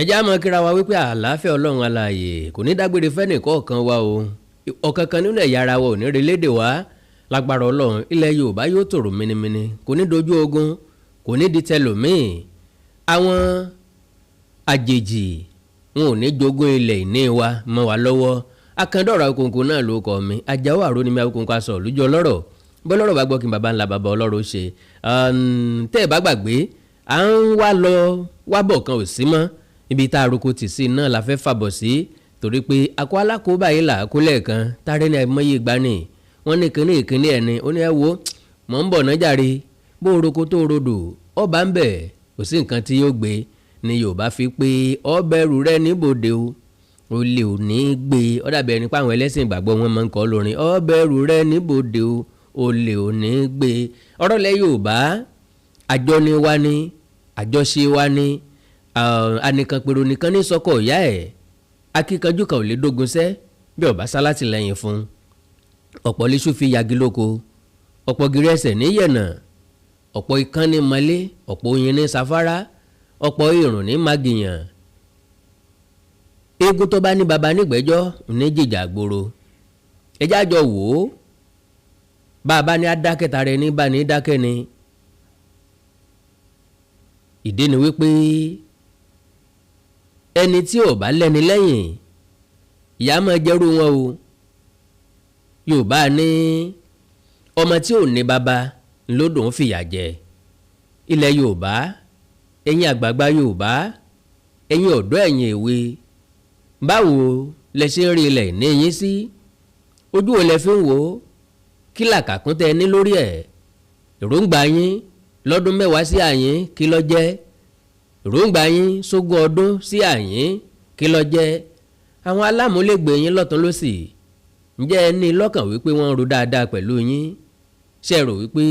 Ẹ já mọ́ kíra wa wípé àlàáfíà Ọlọ́run alààyè kò ní dágbére fẹ́nìkọ̀ọ̀kan wa o. Ọ̀kankan nínú ẹ̀yà ara wa ò ní relédè wa lágbára Ọlọ́run. Ilẹ̀ Yorùbá yóò tòrò minimini, kò ní dojú ogun, kò ní di tẹlòmíì. Àwọn àjèjì wọn ò ní jogún ilẹ̀ ìní wa mọ́ wa lọ́wọ́. Akandọ̀rọ̀ Awíkonko náà ló kọ́ mi. Ajáò àrò ni mi, Awíkonko aṣọ lójú ọlọ́rọ̀ bọ́lọ́rọ̀ bá gbọ́ kí n bàbá ńlá bàbá ọlọ́rọ̀ ṣe. Tẹ́ ẹ bá gbàgbé, à ń wá lọ wábọ̀ kan ò sí mọ́. Ibi tá a roko tì sí náà la fẹ́ fàbọ̀ sí, torí pé akọ alákòóbá yìí là á kó lẹ́ẹ̀kan tárẹ́ ní àìmọye ìgbà ni wọ́n ní kíní ìkíní ẹ̀ ni ó ní, ẹ wo, mọ̀ ń bọ̀ náà jàre. Bó roko tó rodò ọba ń bẹ̀, kò sí nǹkan tí yóò gbé ni Yorùbá fi pé ọbẹ̀rù rẹ níbodè o, olè ò ní í gbé. Ó dàbí ẹni pé àwọn ẹlẹ́sìn ìgbàgbọ́ wọn máa ń kọ́ lórin ọbẹ̀rù rẹ níbodè o, olè ò ní í gbé. Ọ̀rọ̀ lẹ Yorùbá, àjọni wa ni, àjọṣe wa ni. Anìkànpèrò nìkan ní sọkọ ìyá ẹ̀. Akíkanjú kan ò lè dógun sẹ́ bí ọba sálátìlẹ́yìn fún. Ọ̀pọ̀ léṣu fi yagi lóko, ọ̀pọ̀ gírí ẹsẹ̀ níyẹ̀nà, ọ̀pọ̀ ikán ní mọ́lé, ọ̀pọ̀ oyin ní safárá, ọ̀pọ̀ irun ní magìyàn. Eégún tó bá ní baba nígbẹ́jọ́ ní jìjà gbòòrò. Ẹjẹ́ àjọ wò ó. Bá a bá ní adákẹ́ta rẹ ní bá ní dákẹ́ ni. Ìdí ni wípé ẹni tí ò bá lẹ́ni lẹ́yìn, ìyá máa jẹ́rú wọn o. Yorùbá ní ọmọ tí ò ní baba lódò ń fìyà jẹ. Ilẹ̀ Yorùbá, ẹ̀yin àgbààgbà Yorùbá, ẹ̀yin ọ̀dọ́, ẹ̀yin èwe, báwo lẹ ṣe ń rí ilẹ̀ ní yín sí? Ojú wo lẹ fi ń wò ó? Kí làkàkún tẹ ní lórí ẹ̀? Èròǹgbà yín lọ́dún 10 sí àyín, kí ló jẹ́? Èròǹgbà yín sógún ọdún sí àyín, kí ló jẹ́? Àwọn alámúlégbè yín lọ́tún lọ́sì, ǹjẹ́ ẹ ní lọ́kàn wípé wọ́n ń ro dáadáa pẹ̀lú yín? Ṣe rò wípé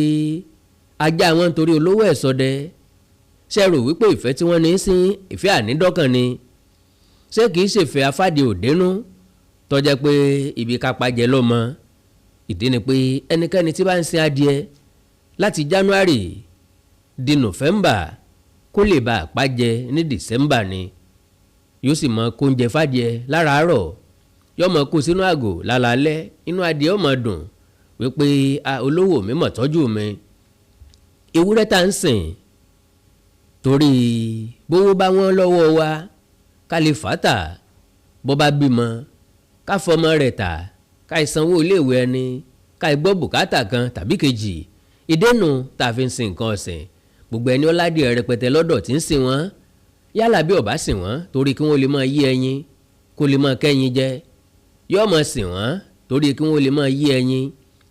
ajá wọn torí olówó ẹ̀ sọdẹ? Ṣe rò wípé ìfẹ́ tí wọ́n ní sí ìfẹ́ ànídọ́kàn ni? Ṣé kìí ṣèfẹ́ afáde òdenu tó jẹ́ pé ibi kápá jẹ lọ́mọ? Ìdí ni pé ẹnikẹ́ni tí bá ń sin adìẹ láti January di November kó lè bá àpá jẹ ní December ni, yóò sì mọ kóúnjẹ fádìẹ láràárọ̀, yóò mọ kó sínú àgò lálálẹ́. Inú adìẹ ó mọ dùn wípé olówó mi mọ̀ tọ́jú mi. Ewúrẹ́ tá ń sìn torí bówó bá wọ́n lọ́wọ́ wa ká lè fà tà, bó bá bímọ ká fọmọ rẹ̀ tà, ká ìsanwó iléèwé ẹni, ká gbọ́ bùkátà kan tàbí kejì. Ìdẹ́nu tá a fi ń sin nǹkan ọ̀sìn. Gbogbo ẹni ọ̀làdìẹ rẹpẹtẹ lọ́dọ̀ tí ń sìn wọ́n, yálà bí ọba sìn wọ́n torí kí wọ́n lè máa yí ẹyin, kó lè máa kẹ́yin jẹ, yóò máa sìn wọ́n torí kí wọ́n lè máa yí ẹyin,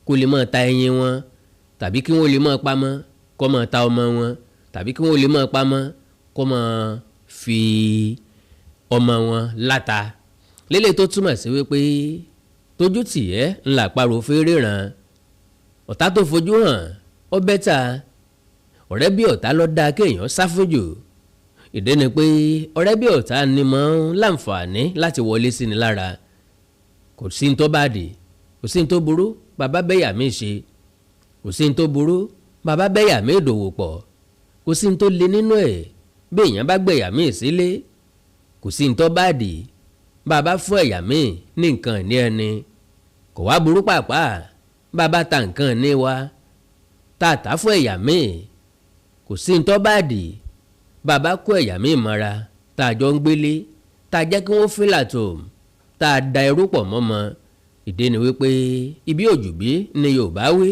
kó lè máa ta ẹyin wọn, tàbí kí wọ́n lè máa pamọ́, kó máa ta ọmọ wọn, tàbí kí wọ́n lè máa pamọ́, kó máa fi ọmọ wọn láta lélẹ̀, tó túmọ̀ sí wípé tójú tì ẹ́ ńlá parò fèrè ràn. Ọ̀tá tó fojú hàn ó better. Ọ̀rẹ́ bí ọ̀tá ló dáa kéèyàn sá fún jù. Ìdí ni pé ọ̀rẹ́ bí ọ̀tá ni mọ́ ń láǹfààní láti wọlé sí ni lára. Kò sí ní tó bá dé, kò sí ní tó burú bàbá bẹ́yà mi ṣe, kò sí ní tó burú bàbá bẹ́yà mi dòwò pọ̀, kò sí ní tó le nínú ẹ̀ bí èèyàn bá gbẹ̀yà mi sílé, kò sí ní tó bá dé bàbá fún ẹ̀yà mi ní nǹkan ní ẹni, kò wá burú pàápàá bàbá ta nǹkan ní wa tá a tà fún ẹ̀yà míì, kò sí ní tó bá dé bàbá kó ẹ̀yà míì mọ́ra tá a jọ ń gbélé, tá a jẹ́ kí wọ́n fílà tó tá a da ẹrú pọ̀ mọ́mọ́. Ìdí ni wípé ibi òjùbí ni Yorùbá wí,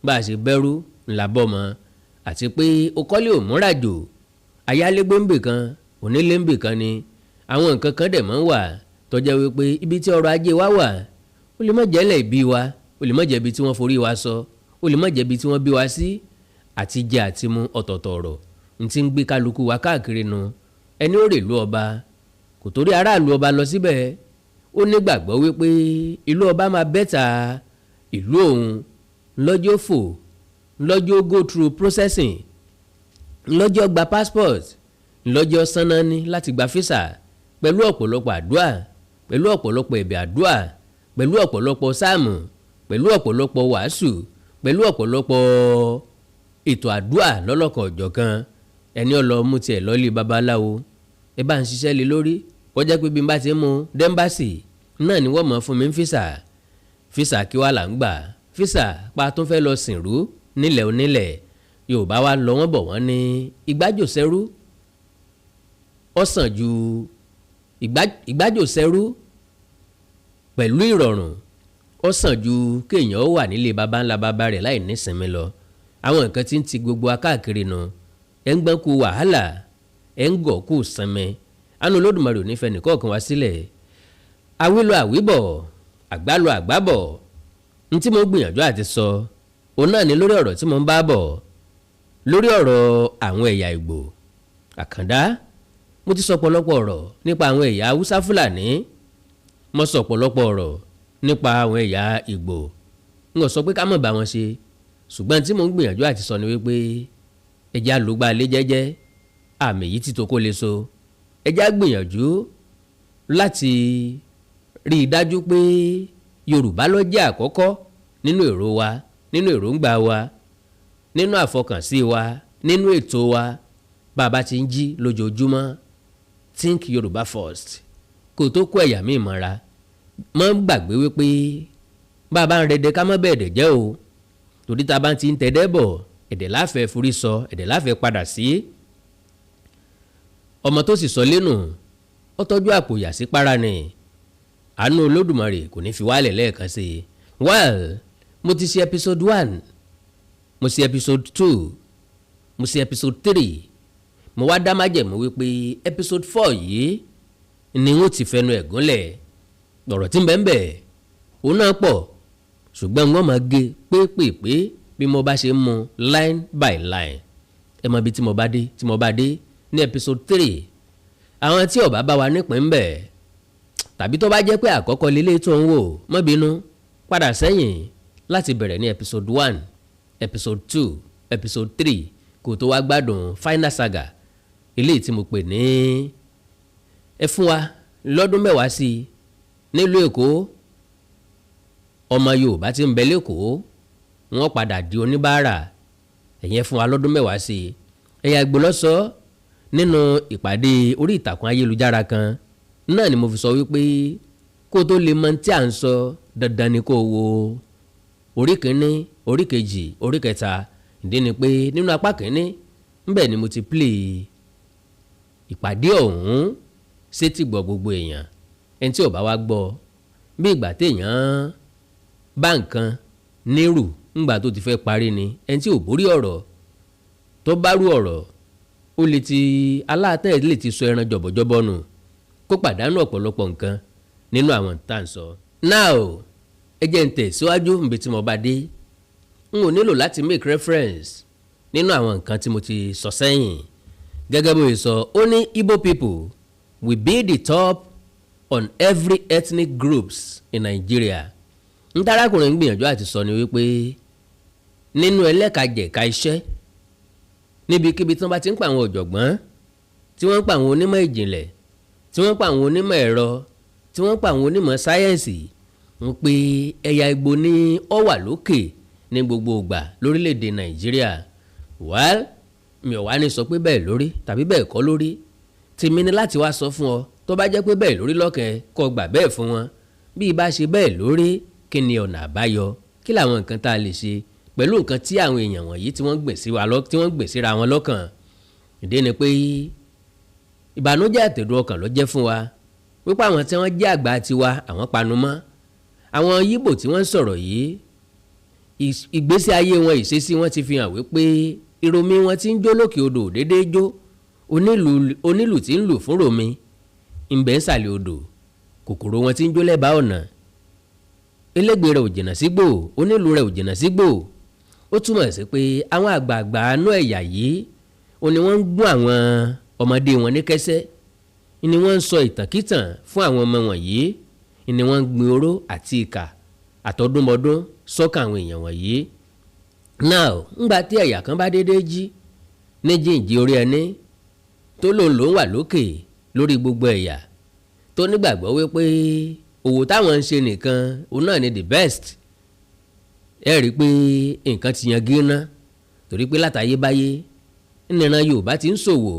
bá a ṣe bẹ́rù ńlá bọ́mọ, àti pé okọ́lé òmúrajò, ayálégbé ń bì kan, onílé ń bì kan ni. Àwọn nǹkan kan dẹ̀ mọ́ ń wà tó jẹ́ wípé ibi tí ọrọ̀ ajé wa wà, ó lè má jẹ́lẹ̀ ìbí wa, ó lè má jẹ́ ibi tí wọ́n forí wa sọ, ó lè má jẹ́ ibi tí wọ́n bí wa sí. Àti jẹ àti mu ọ̀tọ̀ọ̀tọ̀ ọ̀rọ̀ n ti ń gbé kálukú wa káàkiri nu. Ẹni ó rèlú ọba kò torí aráàlú ọba lọ síbẹ̀, ó nígbàgbọ́ wípé ìlú ọba máa better ìlú òun lọ́jọ́ fò, lọ́jọ́ go through processing, lọ́jọ́ gba passport, lọ́jọ́ sanani láti gba visa, pẹ̀lú ọ̀pọ̀lọpọ̀ àdúà, pẹ̀lú ọ̀pọ̀lọpọ̀ ẹ̀bẹ̀ àdúà, pẹ̀lú ọ̀pọ̀lọpọ̀ sáàmù, pẹ̀lú ọ̀pọ̀lọpọ̀ wàásù, pẹ̀lú ọ̀pọ̀lọpọ̀ ètò àdúà lọ́lọ́kan ọ̀jọ̀kan. Ẹni ó lọ mú tiẹ̀ lọ́lé babaláwo. Ẹ bá ń ṣiṣẹ́ lé lórí, kọjá pé bí n bá ti ń mú dé embassy náà ni wọ́n mọ̀ fún mi ń visa. Visa kí wàá là ń gbà? Visa pa tó fẹ́ lọ sìnrú nílẹ̀ onílẹ̀. Yorùbá wa lọ, wọ́n bọ̀, wọ́n ní ìgbájòsẹ́rú ó sàn ju ìgbájòsẹ́rú pẹ̀lú ìrọ̀rùn, ó sàn ju kéèyàn ó wà nílé baba ńlá baba rẹ̀ láì nísinmi lọ. Àwọn nǹkan tí ń ti gbogbo akáàkiri nu, ẹ̀ ń gbọ́n ku wàhálà, ẹ̀ ń gọ̀ kú sinmi. Àánú Olódùmarè ò ní fẹ́ nìkọ̀ọ̀kan wá sílẹ̀. Àwílọ àwíbọ̀, àgbálọ àgbábọ̀, n tí mo ń gbìyànjú àti sọ òun náà ní lórí ọ̀rọ̀ tí mo ń bá bọ̀ lórí ọ̀rọ̀ àwọn ẹ̀yà Ìgbò àkàndá. Mo ti sọ ọ̀pọ̀lọpọ̀ ọ̀rọ̀ nípa àwọn ẹ̀yà Haúsá Fúlàní, mo sọ ọ̀pọ̀lọpọ̀ ọ̀rọ̀ nípa àwọn ẹ̀yà Ìgbò. N ò sọ pé ká má bá wọn ṣe, ṣùgbọ́n tí mo ń gbìyànjú àti sọ ni wípé ẹja lùgbà lé jẹ́jẹ́, àmì yìí ti tó kó lè so. Ẹja gbìyànjú láti rí i dájú pé Yorùbá ló jẹ́ àkọ́kọ́ nínú èrò wa, nínú èròǹgbà wa, nínú àfọkànsí wa, nínú ètò wa. Bá a bá ti ń jí lójoojúmọ́, think Yorùbá first kó tó kó ẹ̀yà míì mọ́ra. Mọ́ gbàgbé wípé bá a bá ń rẹdẹ, ká má bẹ̀ẹ̀dẹ̀ jẹ́ o, torí tá a bá ti ń tẹ̀dẹ́ bọ̀, ẹ̀dẹ̀ láfẹ́ forí sọ, ẹ̀dẹ̀ láfẹ́ padà sí. Ọmọ tó sì sọ lẹ́nu, ó tọ́jú àpò yà sí para ni. Àánú Olódùmarè kò ní fi wálẹ̀ lẹ́ẹ̀kan sí i. Well, mo ti ṣe episode 1, mo ṣe episode 2, mo ṣe episode 3. Mo wá dá májẹ̀mú wípé episode 4 yìí ni wọ́n ti fẹnu ẹ̀ gúnlẹ̀. Ọ̀rọ̀ tí ń bẹ ń bẹ òun náà pọ̀, ṣùgbọ́n wọ́n máa gé pépèpé bí mo bá ṣe ń mu line by line. Ẹ mọ ibi tí mo bá dé, tí mo bá dé ní episode 3. Àwọn tí ó bá bá wa nípìn ń bẹ̀, tàbí tó bá jẹ́ pé àkọ́kọ́ lélẹ́ tó ń wò, má bínú, padà sẹ́yìn láti bẹ̀rẹ̀ ní episode 1, episode 2, episode 3, kó tó wá gbádùn final saga eléyìí tí mo pè ní "Ẹ fún wa lọ́dún 10 sí i nílùú Èkó, ọmọ Yorùbá tí ń bẹ lÉkòó wọ́n padà di oníbàárà." Ẹ̀yẹn, fún wa lọ́dún 10 sí i. Ẹ̀yà Ìgbò ló sọ nínú ìpàdé orí ìtàkùn ayélujára kan náà ni mo fi sọ wípé kó tó lè mọ tí à ń sọ, dandan ni kó wo orí kìíní, orí kejì, orí kẹta. Ìdí ni pé nínú apá kìíní ńbẹ̀ ni mo ti play ìpàdé ọ̀hún sétí gbọ́ gbogbo èèyàn. Ẹni tí ò bá wá gbọ́, bí ìgbà téèyàn bá nǹkan nírù ńgbà tó ti fẹ́ parí ni. Ẹni tí ò borí ọ̀rọ̀ tó bá rú ọ̀rọ̀, ó lè ti aláàtẹ̀, lè ti sọ ẹran jọ̀bọ̀jọ̀bọ̀ nù, kó pàdánù ọ̀pọ̀lọpọ̀ nǹkan nínú àwọn tá à ń sọ. Now, ẹ jẹ́ n tẹ̀síwájú níbi tí mo bá dé. N ò nílò láti make reference nínú àwọn nǹkan tí mo ti sọ sẹ́yìn. Gẹ́gẹ́ bó ṣe sọ, ó ní Igbo people will be the top on every ethnic groups in Nigeria. N tarákùnrin ń gbìyànjú àti sọ ni wípé nínú ẹlẹ́kajẹ̀ka iṣẹ́, níbikíbi tí wọ́n bá ti ń pa àwọn ọ̀jọ̀gbọ́n, tí wọ́n ń pa àwọn onímọ̀ ìjìnlẹ̀, tí wọ́n ń pa àwọn onímọ̀ ẹ̀rọ, tí wọ́n ń pa àwọn onímọ̀ sáyẹ́ǹsì, ń pe ẹ̀yà Ìgbò ní ó wà lókè ní gbogbo ìgbà lórílẹ̀‐èdè Nàìjíríà. Well, mi ò wá ní sọ pé bẹ́ẹ̀ lórí tàbí bẹ́ẹ̀ kọ́ lórí. Tèmi ni láti wá sọ fún ọ, tó bá jẹ́ pé bẹ́ẹ̀ lórí lọ́kàn ẹ, kó gbà bẹ́ẹ̀ fún wọn. Bí ibà ṣe bẹ́ẹ̀ lórí, kí ni ọ̀nà àbáyọ? Kí làwọn nǹkan tá a lè ṣe pẹ̀lú nǹkan tí àwọn èèyàn wọ̀nyí tí wọ́n gbìn sí wa lọ, tí wọ́n gbìn síra wọn lọ́kàn? Ìdí ni pé ìbànújẹ́ àtẹ̀dùn ọkàn ló jẹ́ fún wa wípé àwọn tí wọ́n jẹ́ àgbà tiwa, àwọn panu mọ́. Àwọn Yíbò tí wọ́n ń sọ̀rọ̀ yìí, ìgbésí ayé wọn, ìṣesí wọn ti fi hàn wípé ìròmí wọn ti ń jó lókè odò déédéé jó. Onílù tí ń lù fún ròmí ńbẹ́ ńsàlẹ̀ odò, kòkòrò wọn ti ń jó lẹ́bàá ọ̀nà, elégbè rẹ̀ ò jìnnà sígbò, onílù rẹ̀ ò jìnnà sígbò. Ó túmọ̀ sí pé àwọn àgbààgbà anú ẹ̀yà yìí ó ní wọ́n ń gún àwọn ọmọdé wọn ní kẹsẹ́, ni wọ́n ń sọ ìtànkítàn fún àwọn ọmọ wọ̀nyí, ni wọ́n ń gbin oró àti ìkà àtọdúnmọdún sọ́kàn àwọn èèyàn wọ̀nyí. Now, ńgbà tí ẹ̀yà kan bá déédéé jí ní jíǹjí orí ẹni tó lòun lòún wà lókè lórí gbogbo ẹ̀yà, tó nígbàgbọ́ wípé òwò táwọn ń ṣe nìkan òun náà ni the best, ẹ rí i pé nǹkan ti yan gíná, torí pé látayébáyé níran Yorùbá ti ń ṣòwò,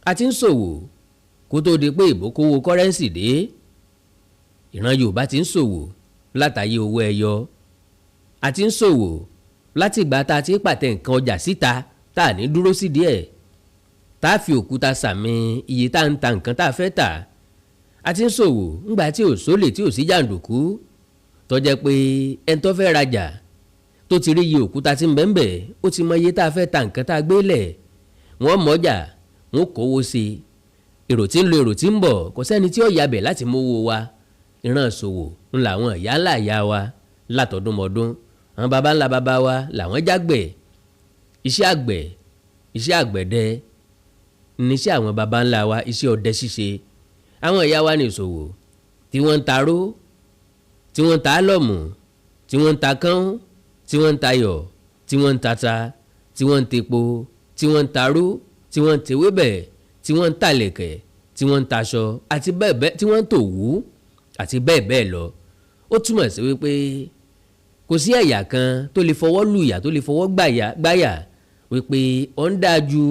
a ti ń ṣòwò. Kó tó di pé ìbò kówó currency dé, ìran Yorùbá ti ń ṣòwò látàyè owó ẹyọ. A ti ń ṣòwò láti ìgbà tá a ti pàtẹ nǹkan ọjà síta, tá a ní dúró sí díẹ̀, tá a fi òkúta sàmì iye tá a ń ta nǹkan tá a fẹ́ tà. A ti ń ṣòwò ńgbà tí ò sólè, tí ò sí jàǹdùkú, tó jẹ́ pé ẹni tó fẹ́ rajà tó ti rí iye òkúta tí ń bẹ ń bẹ̀, ó ti mọ iye tá a fẹ́ ta nǹkan tá a gbé lẹ̀. Wọ́n mọ́jà, wọ́n kówó sí i. Èrò tí ń lo, èrò tí ń bọ̀, kò sẹ́ni tí ó yabẹ̀ láti mówó wa. Ìran ṣòwò ń làwọn ìyá ńlá ìyá wa látọdúnmọdún. Àwọn baba ńlá baba wa làwọn jágbẹ̀. Iṣẹ́ àgbẹ̀, iṣẹ́ àgbẹ̀dẹ níṣẹ́ àwọn baba ńlá wa, iṣẹ́ ọdẹ ṣíṣe. Àwọn ìyá wa ní ìṣòwò tí wọ́n ń taró, tí wọ́n ń ta álọ̀mù, tí wọ́n ń ta kán, tí wọ́n ń tayọ̀, tí wọ́n ń tata, tí wọ́n ń tepo, tí wọ́n ń taró, tí wọ́n ń tewébẹ̀, tí wọ́n ń tàlẹ̀kẹ̀, tí wọ́n ń taṣọ àti bẹ́ẹ̀ bẹ́ẹ̀, tí wọ́n ń tòwú àti bẹ́ẹ̀ bẹ́ẹ̀ lọ. Ó túmọ̀ sí wípé kò sí ẹ̀yà kan tó lè fọwọ́ lùyà, tó lè fọwọ́ gbáyà wípé ó ń dáa ju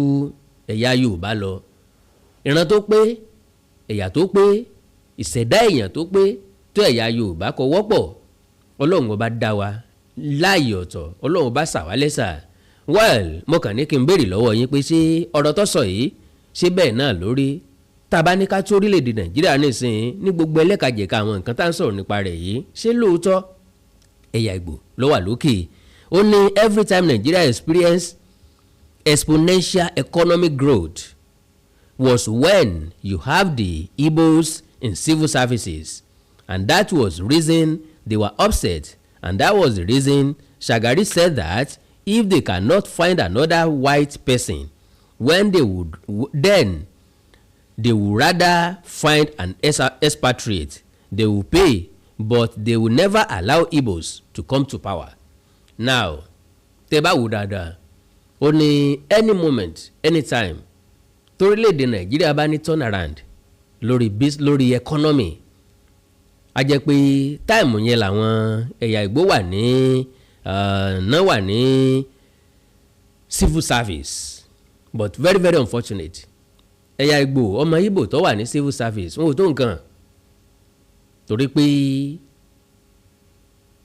ẹ̀yà Yorùbá lọ. Ìran tó pé, ẹ̀yà tó pé, ìṣẹ̀dá èèyàn tó pé tó ẹ̀yà Yorùbá kò wọ́pọ̀. Ọlọ́run Ọba dá wa láàyè ọ̀tọ̀, Ọlọ́run Ọba ṣà wá lẹ́ṣà. Well, mo kàn ní kí n béèrè lọ́wọ́ yín pé ṣé ọ̀rọ̀ tó sọ yìí, ṣé bẹ́ẹ̀ náà lórí? Tá a bá ní ká tó orílẹ̀-èdè Nàìjíríà nísìnyí ní gbogbo ẹlẹ́kajẹ̀ka, àwọn nǹkan tá à ń sọ̀rọ̀ nípa rẹ̀ yìí, ṣé lóòótọ́ ẹ̀yà Ìgbò ló wà lókè? Ó ní every time Nigeria experience exponential economic growth was when you have the Igbos in civil services, and that was reason they were upset, and that was the reason Shagari said that if they cannot find another white person, when they would then they would rather find an expatriate. They will pay, but they will never allow Igbos to come to power. Now, tẹ́ bá wò dáadáa, ó ní any moment, anytime torílẹ̀-èdè Nàìjíríà bá ní turnaround lórí economy, a jẹ́ pé time yẹn làwọn ẹ̀yà Ìgbò wà ní náà wà ní civil service. But very, very unfortunate, ẹ̀yà Ìgbò, ọmọ Ìgbò tó wà ní civil service, wọn ò tó nǹkan, torí pé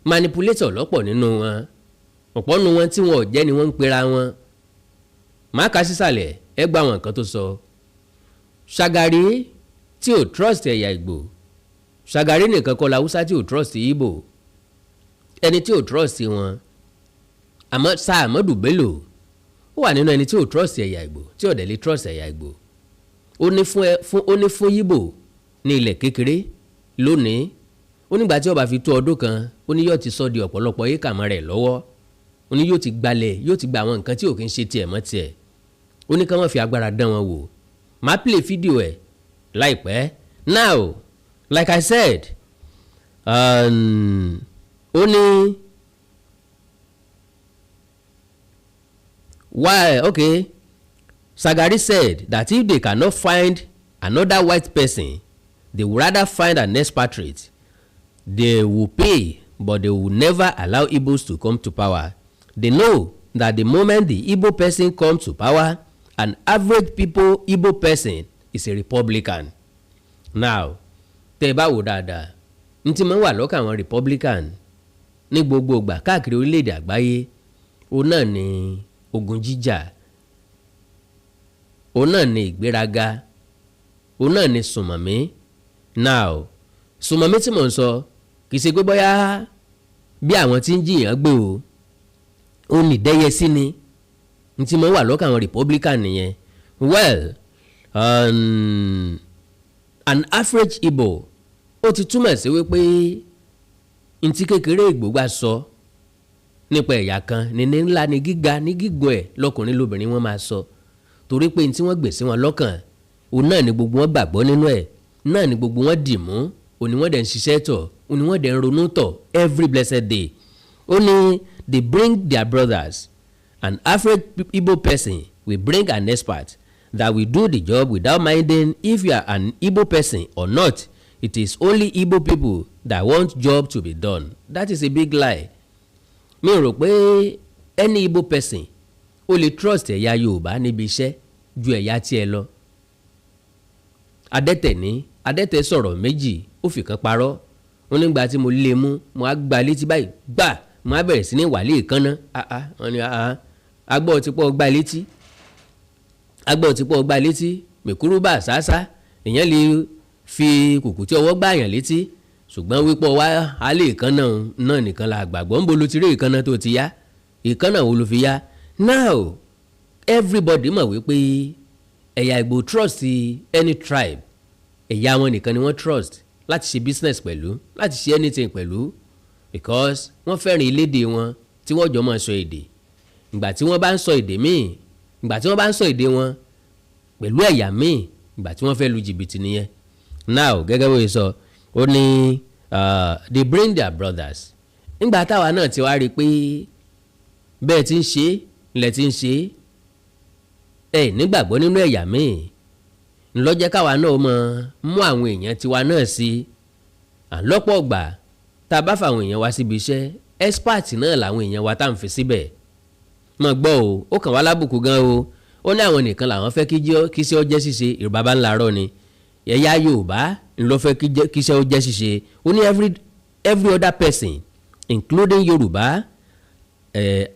manipulator lọ́pọ̀ nínú wọn. Ọ̀pọ̀ nínú wọn tí wọn ò jẹ́ ni wọ́n ń pera wọn. Máa kà sísàlẹ̀, ẹ gba àwọn nǹkan tó sọ. Ṣàgàrí tí ò trust ẹ̀yà Ìgbò, Ṣàgàrí nìkan kọ́ la Haúsá tí ò trust Ìgbò, ẹni tí ò trust wọn. Àmọ́ Sir Ahmadu Bello, ó wà nínú ẹni tí ò trust ẹ̀yà Ìgbò, tí ò dẹ̀ lè trust ẹ̀yà Ìgbò. Ó ní fún Ìgbò ní ilẹ̀ kékeré lónìí, ó nígbà tí ó bá fi tó ọdún kan, ó ní yóò ti sọ di ọ̀pọ̀lọpọ̀ éékà mọ́ rẹ̀ lọ́wọ́. Ó ní yóò ti gbalẹ̀, yóò ti gba àwọn nǹkan tí ò kí ń ṣe tiẹ̀ mọ́ tiẹ̀. Ó ní ká wọ́n fi agbára dán wọn wò. Máa play fídíò ẹ̀ láìpẹ́. Now, like I said, ó ní why, okay, Shagari said that if they cannot find another white person, they would rather find an expatriate. They will pay, but they will never allow Igbos to come to power. They know that the moment the Igbo person comes to power, an average people Igbo person is a Republican. Now, tẹ́ ẹ bá wò dáadáa, n tí mo wà lọ́kàn àwọn Republican ní gbogbo ìgbà káàkiri orílẹ̀-èdè àgbáyé, òun náà ni ogun jíjà, òun náà ni ìgbéraga, òun náà ni sùmọ̀mí. Now, sùmọ̀mí tí mò ń sọ kì í ṣe pé bóyá bí àwọn tí ń jiyàn gbé o. Ó ní ìdẹ́yẹsí ni n tí mo wà lọ́kàn àwọn Republican nìyẹn. Well, an average Igbo, ó ti túmọ̀ sí wípé ntí kékeré Ìgbò gbà sọ nípa ẹ̀yà kan ní ńlá, ní gíga, ní gígùn ẹ̀, lọ́kùnrin lóbìnrin wọ́n máa sọ, torí pé ntí wọ́n gbè sí wọn lọ́kàn, òun náà ni gbogbo wọn gbàgbọ́ nínú ẹ̀, náà ni gbogbo wọn dì mú, òun ni wọ́n dẹ̀ ń ṣiṣẹ́ tọ̀, òun ni wọ́n dẹ̀ ń ronú tọ̀ every blessed day. Ó ní they bring their brothers. An average Igbo person will bring an expert that will do the job without minding if you are an Igbo person or not. It is only Igbo people that want job to be done. That is a big lie. Mi rò pé any Igbo person ó lè trust ẹ̀yà Yorùbá níbi iṣẹ́ ju ẹ̀yà tiẹ̀ lọ. Adẹ́tẹ̀ ní adẹ́tẹ̀ sọ̀rọ̀ méjì, ó fi kan parọ́. Wọ́n nígbà tí mo lé mú, mo á gba létí báyìí gbà, mo á bẹ̀rẹ̀ sí ní wàlé ìkànnà. Wọ́n ní agbọ́ ti pọ̀ gba létí, agbọ́ ti pọ̀ gba létí. Mẹ̀kúrú bá àṣàṣà, èèyàn lè fi kùkù tí ọwọ́ gbà yàn létí, ṣùgbọ́n wípọ̀ wá alẹ́ ìkànnà náà nìkan la gbàgbọ́. Ń bolo ti rí ìkànnà tó ti yá? Ìkànnà wo ló fi yá? Now everybody mọ̀ wípé ẹ̀yà Ìgbò trust any tribe. Ẹ̀yà wọn nìkan ni wọ́n trust láti ṣe business pẹ̀lú, láti ṣe anything pẹ̀lú, because wọ́n fẹ́ràn ilédè wọn tí wọ́n jọ máa sọ èdè. Ìgbà tí wọ́n bá ń sọ èdè míì, ìgbà tí wọ́n bá ń sọ èdè wọn pẹ̀lú ẹ̀yà míì, ìgbà tí wọ́n fẹ́ lu jìbìtì nìyẹn. Now, gẹ́gẹ́ bó ṣe sọ, ó ní they bring their brothers. Nígbà táwa náà ti wá rí i pé bẹ́ẹ̀ ti ń ṣe ilẹ̀ ti ń ṣe ẹ nígbàgbọ́ nínú ẹ̀yà míì, ńlọ́jẹ́ káwa náà mọ mú àwọn èèyàn tiwa náà sí. Àlọ́pọ̀ ọgbà tá a bá fa àwọn èèyàn wá síbi iṣẹ́, expert náà làwọn èèyàn wa tá à ń fi síbẹ̀. Mọ̀ gbọ́ o, ó kàn wá lábùkù gan o. Ó ní àwọn nìkan làwọn fẹ́ kí iṣẹ́ ó jẹ́ ṣíṣe. Ìrùbá ńlá rọ ni ẹ̀yà Yorùbá ńlọ fẹ́ kí iṣẹ́ ó jẹ́ ṣíṣe. Ó ní every other person, including Yorùbá.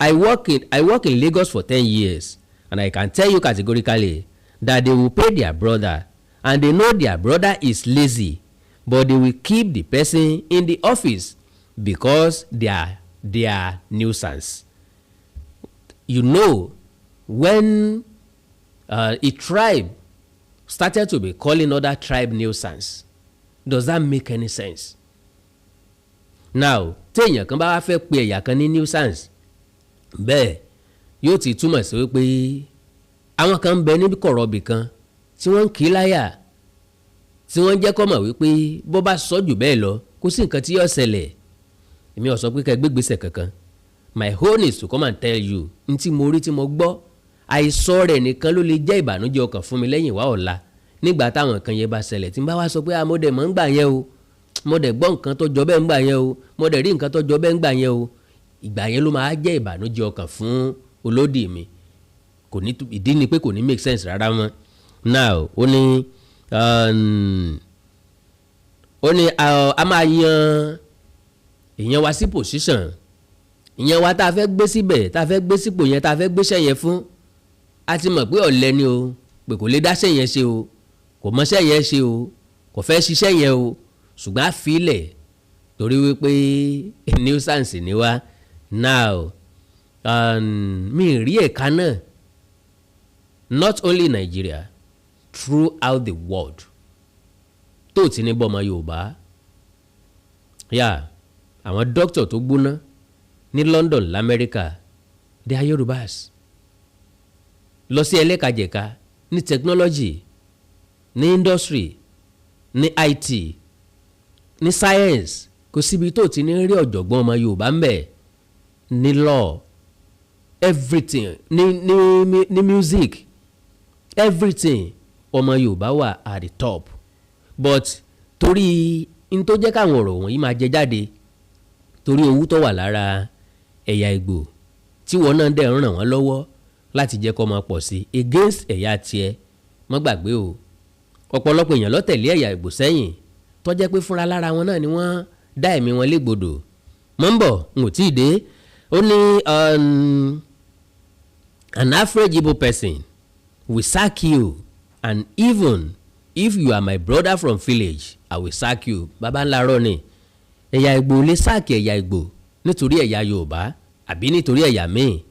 I work in Lagos for 10 years and I can tell you categorically that they will pay their brother and they know their brother is lazy, but they will keep the person in the office because they are nuisance. When a tribe started to be calling other tribe nuisance, does that make any sense? Now, téèyàn kan bá wá fẹ́ pe ẹ̀yà kan ní nuisance bẹ́ẹ̀, yóò ti túmọ̀ sí wípé àwọn kan ń bẹ níbi kọ̀rọ̀bì kan tí wọ́n ń kí láyà, tí wọ́n ń jẹ́ kó mọ̀ wípé bó bá sọ jù bẹ́ẹ̀ lọ, kò sí nǹkan tí yóò ṣẹlẹ̀. Èmi ò sọ pé ká gbégbèsè kankan. My own is to come and tell you n tí mo rí, tí mo gbọ́. Àìsọ rẹ̀ nìkan ló lè jẹ́ ìbànújẹ́ ọkàn fún mi lẹ́yìn wá ọ̀la. Nígbà táwọn nǹkan yẹn bá ṣẹlẹ̀, tí n bá wá sọ pé ah, mo dẹ̀ mọ̀ ń gbà yẹn o, mo dẹ̀ gbọ́ nǹkan tó jọ bẹ́ẹ̀ ń gbà yẹn o, mo dẹ̀ rí nǹkan tó jọ bẹ́ẹ̀ ń gbà yẹn o, ìgbà yẹn ló máa jẹ́ ìbànújẹ́ ọkàn fún olódì mi. Kò ní ìdí ni pé kò ní make sense rárá mọ́. Now, ó ní a máa yan èèyàn wá sí position. Ìyẹn wa tá a fẹ́ gbé síbẹ̀, tá a fẹ́ gbé sípò yẹn, tá a fẹ́ gbéṣẹ́ yẹn fún, a ti mọ̀ pé ọ̀lẹ ni o, pé kò lè dáṣẹ́ yẹn ṣe o, kò mọṣẹ́ yẹn ṣe o, kò fẹ́ ṣiṣẹ́ yẹn o, ṣùgbọ́n a fi ilẹ̀ torí wípé nuisance ni wá. Now, mi rí ẹ̀ka náà, not only Nigeria, throughout the world, tó ti ní bọ́mọ Yorùbá yà. Àwọn doctor tó gbóná ní London, lamẹ́ríkà, they are Yorùbás. Lọ sí ẹlẹ́kajẹ̀ka, ní technology, ní industry, ní IT, ní science, kò síbi tó ti ní rí ọ̀jọ̀gbọ́n ọmọ Yorùbá ń bẹ̀, ní law, everything, ní music, everything, ọmọ Yorùbá wà at the top. But torí n tó jẹ́ káwọn ọ̀rọ̀ wọ̀nyí máa jẹ jáde, torí owó tó wà lára ẹ̀yà Ìgbò tí wọ́n náà dẹ̀ ń ràn wọ́n lọ́wọ́ láti jẹ́ kó máa pọ̀ sí against ẹ̀yà tiẹ̀. Mọ́ gbàgbé o, ọ̀pọ̀lọpọ̀ èèyàn ló tẹ̀lé ẹ̀yà Ìgbò sẹ́yìn tó jẹ́ pé fúnra lára wọn náà ni wọ́n dá ẹ̀mí wọn légbodò. Mọ́ ń bọ̀, n ò tí ì dé. Ó ní an average Igbo person will sack you, and even if you are my brother from village, I will sack you. Baba ńlá rọ ni. Ẹ̀yà Ìgbò lè sack ẹ̀yà Ìgbò nítorí ẹ̀yà Yorùbá àbí nítorí ẹ̀yà míì.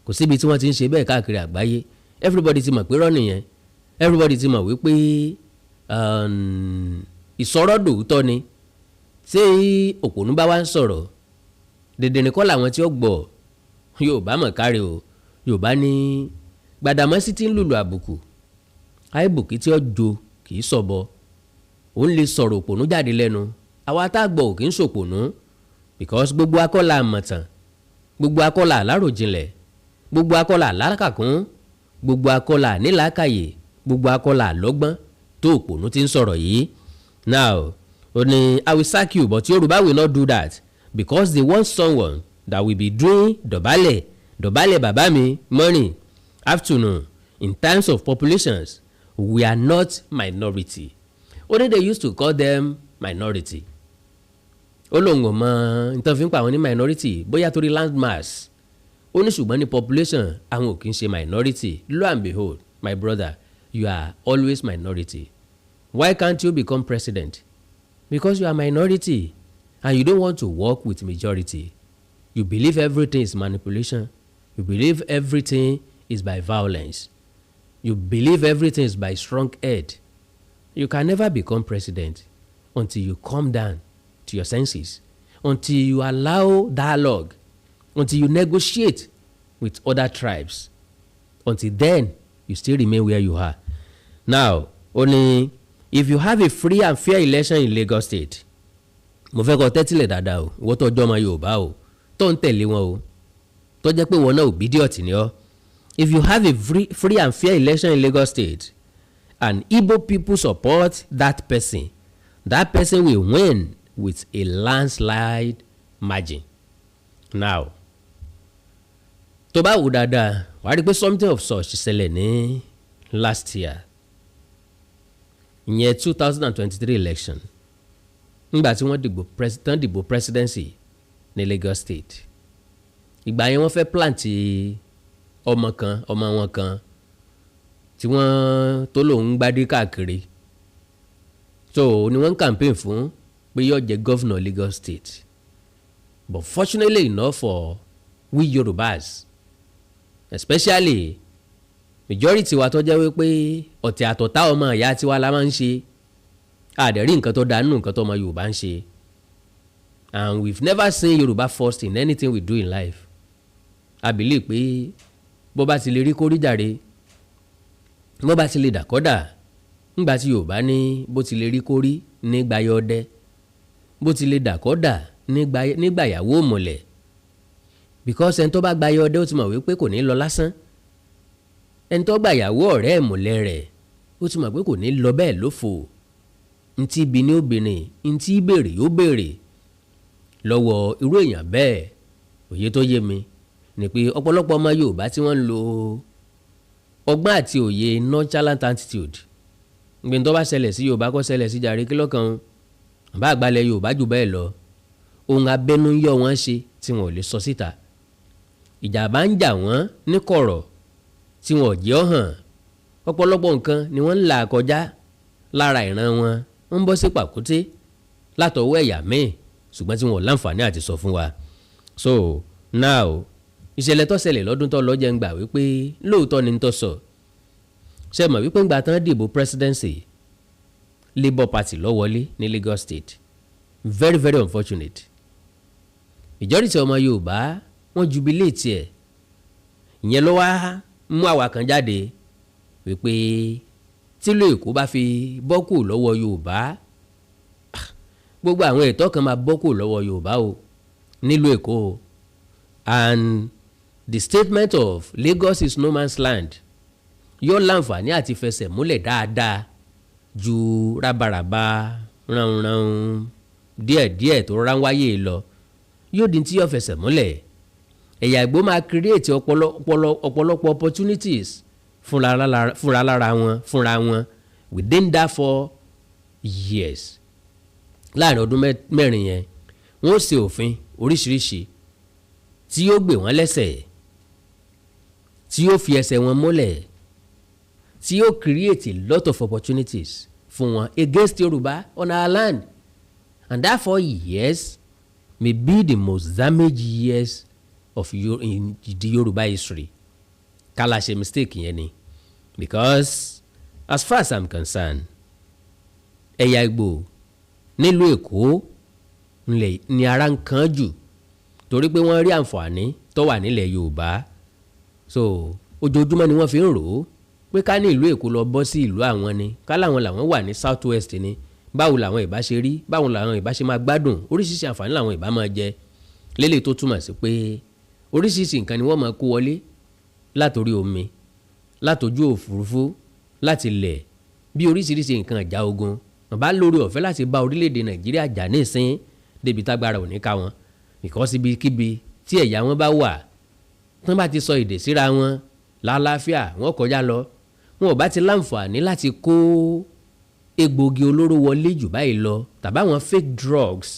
Kò síbi tí wọ́n ti ń ṣe bẹ́ẹ̀ káàkiri àgbáyé. Everybody ti mọ̀ pé rọ́ nìyẹn. Everybody ti mọ̀ wípé ìsọ̀rọ̀ dòótọ́ ni. Tí òpònú bá wá ń sọ̀rọ̀, dèdè nìkọ́ làwọn tí ó gbọ́. Yorùbá mọ̀ káre o. Yorùbá ní Gbàdàmọ́sí tí ń lùlù àbùkù, àìbùkí tí ó jo kì í sọ̀bọ. Òun lè sọ̀rọ̀ òpònú jáde lẹ́nu. Àwa tá a gbọ́ ò kì í ṣòpònú, because gbogbo akọ́là àmọ̀tàn, gbogbo akọ́là àláròjinlẹ̀, gbogbo akọ́là àlákàkún, gbogbo akọ́là nílàákàyè, gbogbo akọ́là àlọ́gbọ́n tó òpònú ti ń sọ̀rọ̀ yìí. Now, ó ní I will sack you, but Yorùbá will not do that because they want someone that will be doing dọ̀bálẹ̀ dọ̀bálẹ̀ bàbá mi morning, afternoon. In terms of populations, we are not minority. Ó ní they used to call them minority. Ó lóun ò mọ nǹkan fi ń pa àwọn ní minority, bóyá torí land mass. Ó ní ṣùgbọ́n ní population, àwọn ò kì í ṣe minority. Lo and behold, my brother, you are always minority. Why can't you become president? Because you are minority and you don't want to work with majority. You believe everything is manipulation. You believe everything is by violence. You believe everything is by strong head. You can never become president until you come down to your senses, until you allow dialogue, until you negotiate with other tribes. Until then, you still remain where you are now. Ó ní if you have a free and fair election in Lagos State, mo fẹ́ kọ́ tẹ́tílẹ̀ dáadáa o, ìwọ tó jọ́ ọmọ Yorùbá o, tó ń tẹ̀lé wọn o, tó jẹ́ pé wọn náà obedient ni ọ́. If you have a free and fair election in Lagos State and Igbo people support that person, that person will win with a landslide margin. Now, tó bá wò dáadáa, wàá rí i pé something of such ṣẹlẹ̀ ní last year, ìyẹn 2023 election, nígbà tí wọ́n dìbò president, dìbò presidency ní Lagos State. Ìgbà yẹn, wọ́n fẹ́ plant ọmọ kan, ọmọ wọn kan tí wọ́n tó lòun ń gbádé káàkiri, so ni wọ́n ń campaign fún pé yóò jẹ́ governor Lagos State. But fortunately enough for we Yorubas, especially majority wa, tó jẹ́ wípé ọ̀tẹ̀ àtọ̀tá ọmọ ìyá tiwa la máa ń ṣe, àdẹ̀rí nǹkan tó dáa nínú nǹkan tó ọmọ Yorùbá ń ṣe, and we've never seen Yorùbá first in anything we do in life. I believe pé bó bá ti lè rí kórí jàre, bó bá ti lè dàkọ́dà, ńgbà tí Yorùbá ní bó ti lè rí kórí nígbà yọdẹ, bó ti lè dàkọ́dà nígbà ìyàwó mọ̀lẹ̀, because ẹni tó bá gba yọdẹ, ó ti mọ̀ wípé kò ní lọ lásán. Ẹni tó gba ìyàwó ọ̀rẹ́ ìmùlẹ̀ rẹ̀, ó ti mọ̀ pé kò ní lọ bẹ́ẹ̀ lófo. Ntí ibi ní obìnrin, ntí béèrè yóò béèrè lọ́wọ́ irú èèyàn bẹ́ẹ̀. Òye tó yé mi ni pé ọ̀pọ̀lọpọ̀ ọmọ Yorùbá tí wọ́n ń lo ọgbọ́n àti òye nonchalant attitude, gbẹ̀ntọ́ tó bá ṣẹlẹ̀ sí Yorùbá, kó ṣẹlẹ̀ sí jàre, kí lọ́kàn bá àgbàlẹ̀ Yorùbá jù bẹ́ẹ̀ lọ, ohun abẹ́nú ń yọ wọ́n ṣe tí wọn ò lè sọ síta. Ìjàmbá ń jà wọ́n ní kọ̀rọ̀ tí wọn ò jẹ́ ọ́ hàn. Ọ̀pọ̀lọpọ̀ nǹkan ni wọ́n ń là kọjá lára ìran wọn, ń bọ́ sí pàkúté látọwọ́ ẹ̀yà míì, ṣùgbọ́n tí wọn ò láǹfààní àti sọ fún wa. So now, ìṣẹ̀lẹ̀ tó ṣẹlẹ̀ lọ́dún tó lọ jẹ́ ń gbà wípé lóòótọ́ ni ń tó sọ. Ṣe mọ̀ wípé ńgbà tán dìbò presidency, Labour Party ló wọlé ní Lagos State. Very, very unfortunate. Majority ọmọ Yorùbá, wọ́n jubilate ẹ̀. Ìyẹn ló wá mú àwa kan jáde wípé tílùú Èkó bá fi bọ́ kù lọ́wọ́ Yorùbá, gbogbo àwọn ẹ̀tọ́ kan máa bọ́ kù lọ́wọ́ Yorùbá o nílùú Èkó o. And the statement of Lagos is no man's land yóò láǹfààní àti fẹsẹ̀ múlẹ̀ dáadáa ju rábaràba ránranran díẹ̀díẹ̀ tó rán wáyé lọ. Yóò di tí yóò fẹsẹ̀ múlẹ̀. Ẹ̀yà Ìgbò máa create ọ̀pọ̀lọpọ̀ opportunities fúnra lára wọn, fúnra wọn, within that 4 years. Láàrin ọdún 4 yẹn, wọ́n ó ṣe òfin oríṣiríṣi tí yóò gbé wọ́n lẹ́sẹ̀, tí yóò fi ẹsẹ̀ wọn múlẹ̀, tí yóò create a lot of opportunities fún wọn against Yorùbá on our land. And that 4 years may be the most damaged years of in the Yorùbá history. Kálá ṣe mistake yẹn ni, because as far as I'm concerned, ẹ̀yà Ìgbò nílùú Èkó ní ara ń kan jù, torí pé wọ́n rí àǹfààní tó wà nílẹ̀ Yorùbá. So ojoojúmọ́ ni wọ́n fi ń rò ó pé ká ní ìlú Èkó lọ bọ́ sí ìlú àwọn ni, ká láwọn làwọn wà ní South West ni, báwo làwọn ìbá ṣe rí, báwo làwọn ìbá ṣe máa gbádùn, oríṣiríṣi àǹfààní làwọn ìbá máa jẹ lélẹ̀, tó túmọ̀ sí pé oríṣiríṣi nǹkan ni wọ́n máa kó wọlé látòrí omi, látòjú òfurufú, láti lẹ̀, bí oríṣiríṣi nǹkan ìjà ogun. Wọ́n bá lórí ọ̀fẹ́ láti bá orílẹ̀-èdè Nàìjíríà jà ní ìsín débi tágbára ò ní ká wọn, because ibikíbi tí ẹ̀yà wọn bá wà, tán bá ti sọ èdè síra wọn lálàáfíà, wọn kọjá lọ. Wọn ò bá ti láǹfààní láti kó Egbòogi olóró wọlé jù báyìí lọ, tàbí àwọn fake drugs,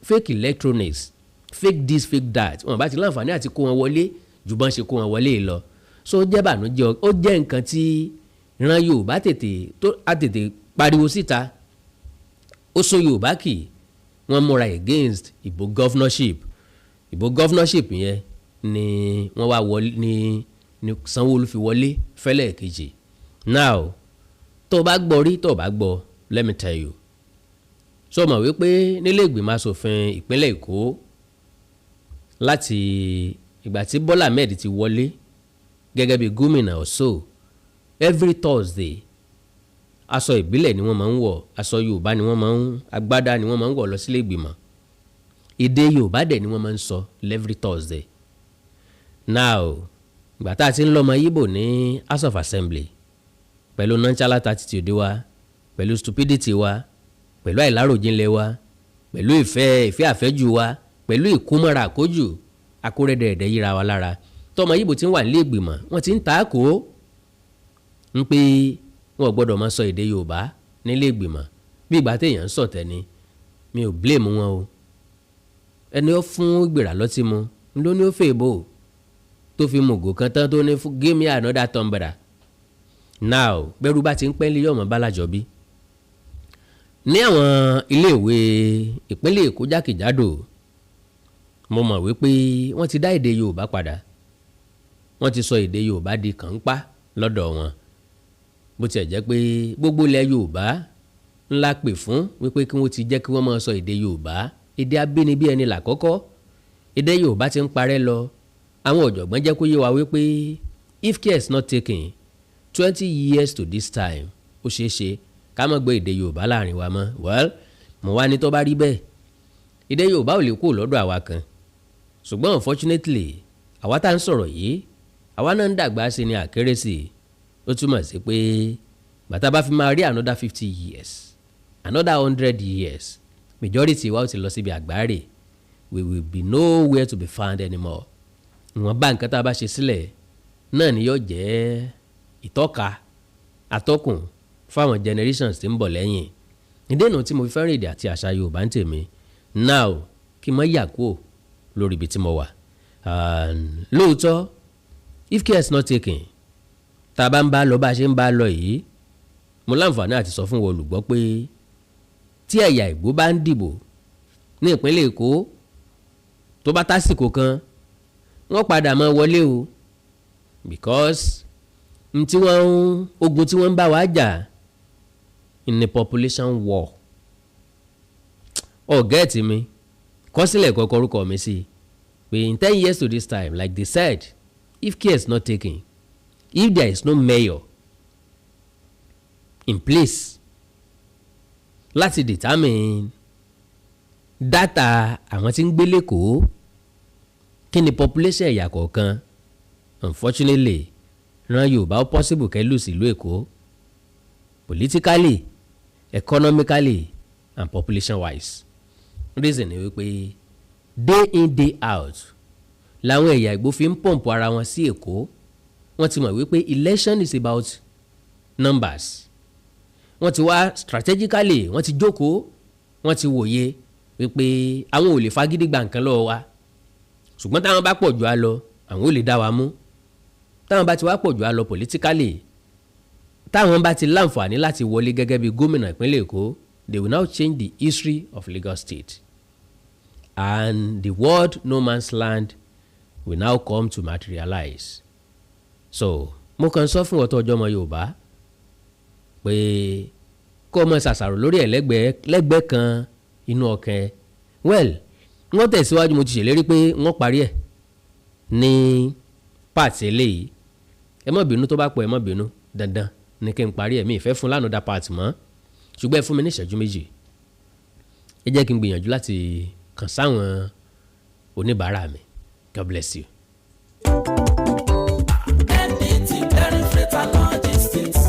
fake electronics, fake this, fake that, wọn bá ti láǹfààní àti kó wọn wọlé jù bọ́n ṣe kó wọn wọlé lọ. So ó jẹ́ bànújẹ́, ó jẹ́ nǹkan tí ìran Yorùbá tètè tó a tètè pariwo síta. Ó so Yorùbá kì wọ́n múra against ìbò governorship. Ìbò governorship yẹn ni wọ́n wá wọlé ní Sanwó-Olú fi wọlé fẹ́lẹ̀ kejì. Now, tó o bá gbọ́ rí, tó o bá gbọ́, let me tell you, so mọ̀ wípé nílé ìgbìmọ̀ asòfin ìpínlẹ̀ Èkó, láti ìgbà tí Bọ́lá Ahmed ti wọlé gẹ́gẹ́ bí gómìnà ọ̀ṣọ́, every Thursday, aṣọ ìbílẹ̀ ni wọ́n máa ń wọ̀, aṣọ Yorùbá ni wọ́n máa ń, agbádá ni wọ́n máa ń wọ̀ lọ sílé ìgbìmọ̀. Èdè Yorùbá dẹ̀ ni wọ́n máa ń sọ every Thursday. Now, ìgbà tá a ti ń lọ́mọ Yíbò ní House of Assembly, pẹ̀lú nonchalant attitude wa, pẹ̀lú stupidity wa, pẹ̀lú àìláròjinlẹ̀ wa, pẹ̀lú ìfẹ́ àfẹ́jù wa, pẹ̀lú ìkómọ́ra àkójù akórẹ́dẹ̀ẹ̀dẹ̀ yíra wa lára, tọmọ Yíbò ti ń wà nílé ìgbìmọ̀, wọ́n ti ń ta kó ń pé wọn ò gbọ́dọ̀ máa sọ èdè Yorùbá nílé ìgbìmọ̀, bí ìgbà téèyàn ń sọ̀tẹ̀ ni. Mi ò blame wọn o. Ẹni ó fún gbèrà lọ́tí mu ló ní ó fèèbò tó fi mùgò kan tán, tó ní, "Give me another tumbler." Now, bẹ́rù bá ti ń pẹ́ lé yọ̀mọ̀ bálájọ bí ní àwọn iléèwé ìpínlẹ̀ Èkó jákèjádò, mo mọ̀ wípé wọ́n ti dá èdè Yorùbá padà, wọ́n ti sọ èdè Yorùbá di kànńpá lọ́dọ̀ wọn. Bó tiẹ̀ jẹ́ pé gbogbo ilẹ̀ Yorùbá ńlá pè fún wípé kí wọ́n ti jẹ́ kí wọ́n máa sọ èdè Yorùbá, èdè abínibí ẹni làkọ́kọ́. Èdè Yorùbá ti ń parẹ́ lọ. Àwọn ọ̀jọ̀gbọ́n jẹ́ kó yé wa wípé if care is not taken, 20 years to this time, ó ṣeé ṣe ká má gbọ́ èdè Yorùbá láàrin wa mọ́. Well, mo wá ní tó bá rí bẹ́ẹ̀, èdè Yorùbá ò lè kúrò lọ́dọ̀ àwa kan, ṣùgbọ́n unfortunately, àwa tá à ń sọ̀rọ̀ yìí, àwa náà ń dàgbà sí ni àkéré sí i. Ó túmọ̀ sí pé bàtà bá fi máa rí another 50 years, another 100 years, majority wa ó ti lọ síbi àgbáre. We will be nowhere to be found anymore. Ìwọ̀n bá nǹkan tá a bá ṣe sílẹ̀ náà ni yóò jẹ́ ìtọ́ka atọ́kùn fáwọn generations tí ń bọ̀ lẹ́yìn. Ìdènà tí mo fi fẹ́ràn èdè àti àṣà Yorùbá ń tèmi. Now, kí n má yà kúò lórí ibi tí mo wà. Lóòótọ́, if care is not taken, tá a bá ń bá lọ bá a ṣe ń bá lọ yìí, mo láǹfààní àti sọ fún wọn olùgbọ́ pé tí ẹ̀yà Ìgbò bá ń dìbò ní ìpínlẹ̀ Èkó, tó bá tásìkò kan, wọ́n padà máa wọlé o, because n tí wọ́n ń ogun tí wọ́n ń bá wa jà in a population war. Ọ̀ get mi kọ́sílẹ̀ kọ́kọ́ orúkọ mi sí pé in 10 years to this time, like they said, if care is not taken, if there is no mayor in place láti determine data àwọn tí ń gbé lẹ́kọ̀ọ́, kí ni population ẹ̀yà kọ̀ọ̀kan, unfortunately, ran Yorùbá, ó possible kẹ́ lose ìlú Èkó politically, economically and population wise. Reason ni wípé day in, day out làwọn ẹ̀yà Ìgbò fi ń pump ara wọn sí Èkó. Wọ́n ti mọ̀ wípé election is about numbers. Wọ́n ti wá strategically, wọ́n ti jókòó, wọ́n ti wòye wípé àwọn ò lè fagídí gba nǹkan lọ́wọ́ wa, ṣùgbọ́n táwọn bá pọ̀ jù á lọ, àwọn ò lè dá wa mú. Táwọn bá ti wá pọ̀ jù á lọ politically, táwọn bá ti láǹfààní láti wọlé gẹ́gẹ́ bí gómìnà ìpínlẹ̀ Èkó, they will now change the history of Lagos State and the word "no man's land" will now come to materialize. So mo kàn sọ fún ọ̀tọ̀ ọjọ́ ọmọ Yorùbá pé kó o mọ ṣàṣàrò lórí ẹ̀ lẹ́gbẹ̀ẹ́ kan inú ọkàn ẹ̀. Well, wọ́n tẹ̀síwájú. Mo ti ṣèlérí pé wọ́n parí ẹ̀ ní part eléyìí. Ẹ má bínú, tó bá pọ̀, ẹ má bínú. Dandan ní kí n parí ẹ̀. Mi ìfẹ́ fún lánàá part mọ́, ṣùgbọ́n ẹ fún mi ní ìṣẹ́jú 2, ẹ jẹ́ kí n gbìyànjú láti kàn sáwọn oníbàárà mi. God bless you. NDT Clearing Freight and Logistics,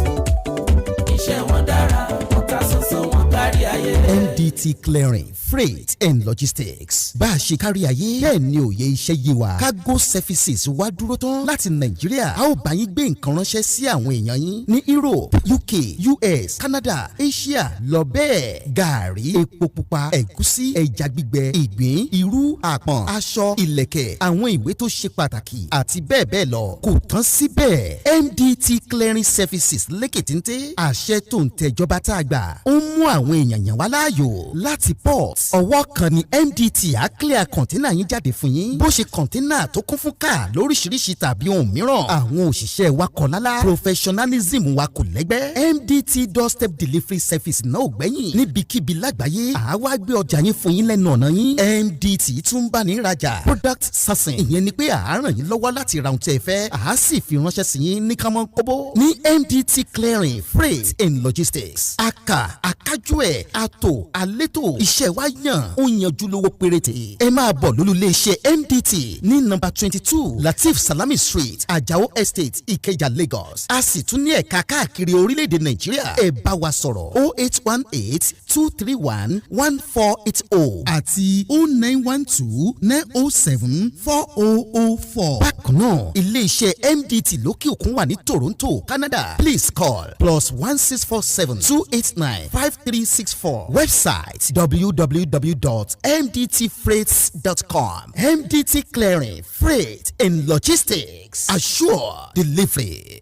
iṣẹ́ wọn dára, wọ́n ta sọ́sọ́, wọn kárí ayé. NDT Clearing. Freight and Logistics. Bá a ṣe kárí ayé bẹ́ẹ̀ ni òye iṣẹ́ yé wa. Cargo services wá dúró tán láti Nàìjíríà. A ó bá yín gbé nǹkan ránṣẹ́ sí àwọn èèyàn yín ní Europe, UK, US, Canada, Asia lọ bẹ́ẹ̀. Gàárì, epo pupa, ẹ̀gúsí, ẹja gbígbẹ, ìgbín, irú, àpọ̀n, aṣọ, ìlẹ̀kẹ̀, àwọn ìwé tó ṣe pàtàkì àti bẹ́ẹ̀ bẹ́ẹ̀ lọ. Kò tán síbẹ̀, MDT Clearing Services lékètéńté àṣẹ tó ń tẹjọba tá a gbà ó ń mú àwọn èèyàn yàn wá láàyò láti port. Ọwọ́ kan ni MDT á clear container yín jáde fún yín, bó ṣe container tó kún fún káà lóríṣiríṣi tàbí ohun mìíràn. Àwọn òṣìṣẹ́ wa kọ̀ lálá, professionalism wa kò lẹ́gbẹ́. MDT Doorstep Delivery Service náà ò gbẹ́yìn. Níbikíbi lágbàáyé, àwa gbé ọjà yín fún yín lẹ́nu ọ̀nà yín. MDT tún bá ní rajà. Product sourcing, ìyẹn ni pé à á ràn yín lọ́wọ́ láti ra ohun tí ẹ fẹ́, à á sì fi ránṣẹ́ sí yín ní kánmọ́ kóbó. Ní MDT Clearing, Freight and Logistics, aka akájú ẹ̀ àtò àlétò, iṣẹ́ wa yàn, ó yanjú, lówó péréte. Ẹ máa bọ̀ lólú iléeṣẹ́ MDT ní nọ́mbà 22, Latif Salami Street, Ajao Estate, Ìkẹjà, Lagos. A sì tún ní ẹ̀ka káàkiri orílẹ̀-èdè Nàìjíríà. Ẹ bá wa sọ̀rọ̀ 08182311480 àti 09129074004. Bákan náà, iléeṣẹ́ MDT lókè òkun wà ní Toronto, Canada. Please call +16472895364. Website www.mdtfreights.com. MDT Clearing, Freight and Logistics, assure delivery.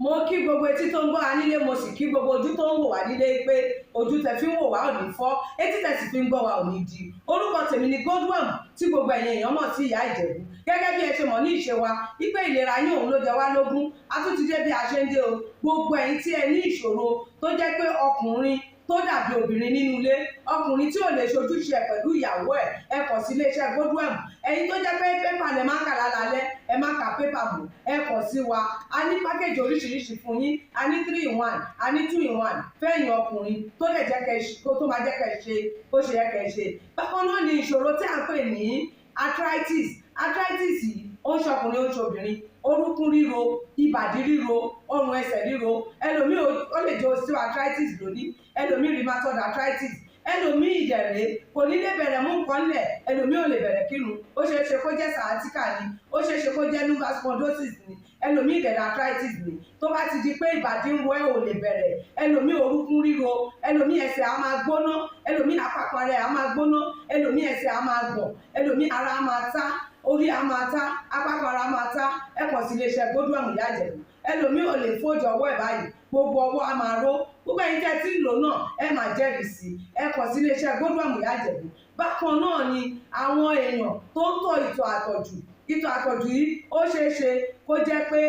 Mo kí gbogbo etí tó ń gbọ́ wa nílé, mo sì kí gbogbo ojú tó ń wò wá nílé pé ojú tẹ fi ń wò wá ò ní fọ́, etí tẹ sì fi ń gbọ́ wa ò ní di. Orúkọ tèmi ni Godwin, tí gbogbo ẹ̀yin èèyàn mọ̀ sí Ìyá Ìjẹ̀bú. Gẹ́gẹ́ bí ẹ ṣe mọ̀ ní ìṣe wa wípé ìlera yín òun ló jẹ wá lógún, a tún ti dé bí a ṣe ń dé o. Gbogbo ẹ̀yin tí ẹ ní ìṣòro tó jẹ́ pé ọkùnrin tó dàbí obìnrin nínú ilé, ọkùnrin tí ò lè ṣojúṣe ẹ pẹ̀lú ìyàwó ẹ̀, ẹ kàn sí iléeṣẹ́ Godwin. Ẹ̀yin tó jẹ́ pé pépà lẹ máa ń kà lálálẹ́, ẹ má ka pépà mọ́, ẹ kàn sí wa. A ní package oríṣiríṣi fún yín. A ní 3 in 1, a ní 2 in 1 fẹ́yìn ọkùnrin tó lè jẹ́ kẹ́ kó tó máa jẹ́ kẹ́ ṣe bó ṣe yẹ kẹ́ ṣe. Bákan náà ni ìṣòro tí à ń pè ní arthritis. Arthritis yìí, ó ń ṣọkùnrin, ó ń ṣobìnrin. Orúnkún ríro, ìbàdí ríro, ọrùn ẹsẹ̀ ríro. Ẹlòmíì, ó lè jẹ́ osteoarthritis lónìí, ẹlòmíì rheumatoid arthritis, ẹlòmíì ìdẹ̀rẹ̀ kò ní lè bẹ̀rẹ̀ mú nǹkan lẹ̀, ẹlòmíì ò lè bẹ̀rẹ̀ kírun. Ó ṣeé ṣe kó jẹ́ sciatica ni, ó ṣeé ṣe kó jẹ́ lumbar spondylosis ni, ẹlòmíì ìdẹ̀rẹ̀ arthritis ni. Tó bá ti di pé ìbàdí ń ro ẹ́, ò lè bẹ̀rẹ̀, ẹlòmíì orúnkún ríro, ẹlòmíì ẹsẹ̀ á máa gbóná, ẹlòmíì àpapọ̀ rẹ̀ á máa gbóná, ẹlòmíì ẹsẹ̀ á máa gbọ̀n, ẹlòmíì ara á máa tá, orí á máa tá, apákan ara máa tá, ẹ kàn sí iléeṣẹ́ Godwin Ìyá Ìjẹ̀bú. Ẹlòmíì ò lè fójú ọwọ́ ẹ̀ báyìí, gbogbo ọwọ́ á máa ró. Gbogbo ẹ̀yin tẹ́ tí ń lò náà, ẹ máa jẹ́rìí sí i. Ẹ kàn sí iléeṣẹ́ Godwin Ìyá Ìjẹ̀bú. Bákan náà ni àwọn èèyàn tó ń tọ̀ ìtọ̀ àtọ̀jù. Ìtọ̀ àtọ̀jù yìí, ó ṣeé ṣe kó jẹ́ pé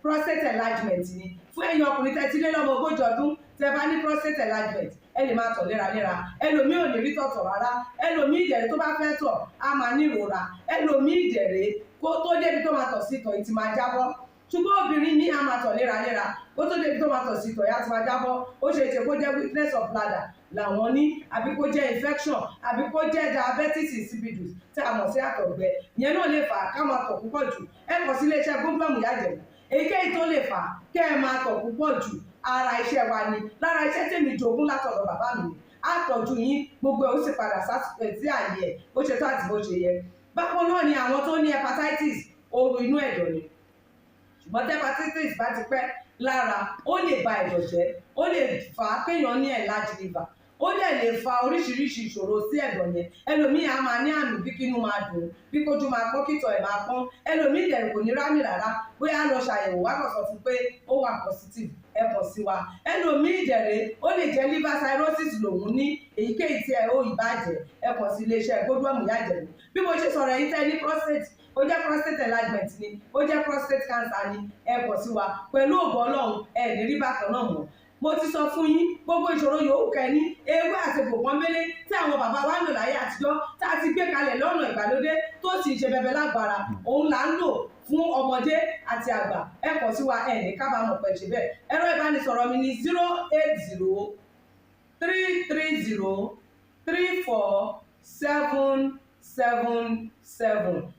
prostate enlargement ni. Fún ẹ̀yin ọkùnrin tẹ́ ti lé lọ́mọ 40 ọdún, tẹ́ bá ní prostate enlargement, ẹ lè máa tọ̀ léraléra. Ẹlòmíì ò ní rí tọ̀tọ̀ rárá, ẹlòmíì ìdẹ̀rẹ̀ tó bá fẹ́ tọ̀ á máa ní ìrora, ẹlòmíì ìdẹ̀rẹ̀ kó tó débi tó máa tọ̀ sí, ìtọ̀ yìí ti máa jábọ́. Ṣùgbọ́n obìnrin ní á máa tọ̀ léraléra, kó tó débi tó máa tọ̀ sí, ìtọ̀ yìí á ti máa jábọ́. Ó ṣeé ṣe kó jẹ́ weakness of bladder làwọn ní, àbí kó jẹ́ infection, àbí kó jẹ́ diabetes insipidus tí a mọ̀ sí àtọ̀gbẹ. Ìyẹn náà lè fà á ká máa tọ̀ púpọ̀ jù. Ẹ kàn sí iléeṣẹ́ Godwin Ìyá Ìjẹ̀bú. Èyíkéyìí tó lè fà á kẹ́ ẹ máa tọ̀ púpọ̀ jù, ara iṣẹ́ wa ni. Lára iṣẹ́ tèmi jogún látọ̀dọ̀ bàbá mi ni. Á tọ́jú yín, gbogbo ẹ̀ ó sì padà sí àyè ẹ̀ bó ṣe tó àti bó ṣe yẹ. Bákan náà ni àwọn tó ní hepatitis, ooru inú ẹ̀dọ̀ ni. Ṣùgbọ́n tí hepatitis bá ti pẹ́ lára, ó lè ba ẹ̀dọ̀ jẹ́, ó lè fà á kéèyàn ní enlarged liver, ó dẹ̀ lè fa oríṣiríṣi ìṣòro sí ẹ̀dọ̀ yẹn. Ẹlòmíì á máa ní àmì bí kínú máa dùn, bí kójú máa pọ́n, kítọ̀ ẹ̀ máa pọ́n. Ẹlòmíì dẹ̀ kò ní rámì rárá, bóyá lọ ṣàyẹ̀wò wá kàn sọ fún pé ó wà positive. Ẹ kàn sí wa. Ẹlòmíì dẹ̀rẹ̀, ó lè jẹ́ liver cirrhosis lòun ní. Èyíkéyìí tí ẹ ó ìbàjẹ́, ẹ kàn sí iléeṣẹ́ Godwin Ìyá Ìjẹ̀bú. Bí mo ṣe sọ̀rọ̀ yìí, tẹ́ ní prostate, ó jẹ́ prostate enlargement ni, ó jẹ́ prostate cancer ni, ẹ kàn sí wa. Pẹ̀lú ògo Ọlọ́run, ẹ ní rí bákan náà mọ́. Mo ti sọ fún yín, gbogbo ìṣòro yòówù kẹ́ ní, ewé àti egbò pọ́nbélé tí àwọn bàbá wa ń lò láyé àtijọ́, tá a ti gbé kalẹ̀ lọ́nà ìgbàlódé tó sì ń ṣe bẹbẹ lágbára, òun là ń lò fún ọmọdé àti àgbà. Ẹ kàn sí wa, ẹ ní kábàámọ̀ pẹ̀ ṣe bẹ́ẹ̀. Ẹ̀rọ ìbánisọ̀rọ̀ mi ní 08033034777,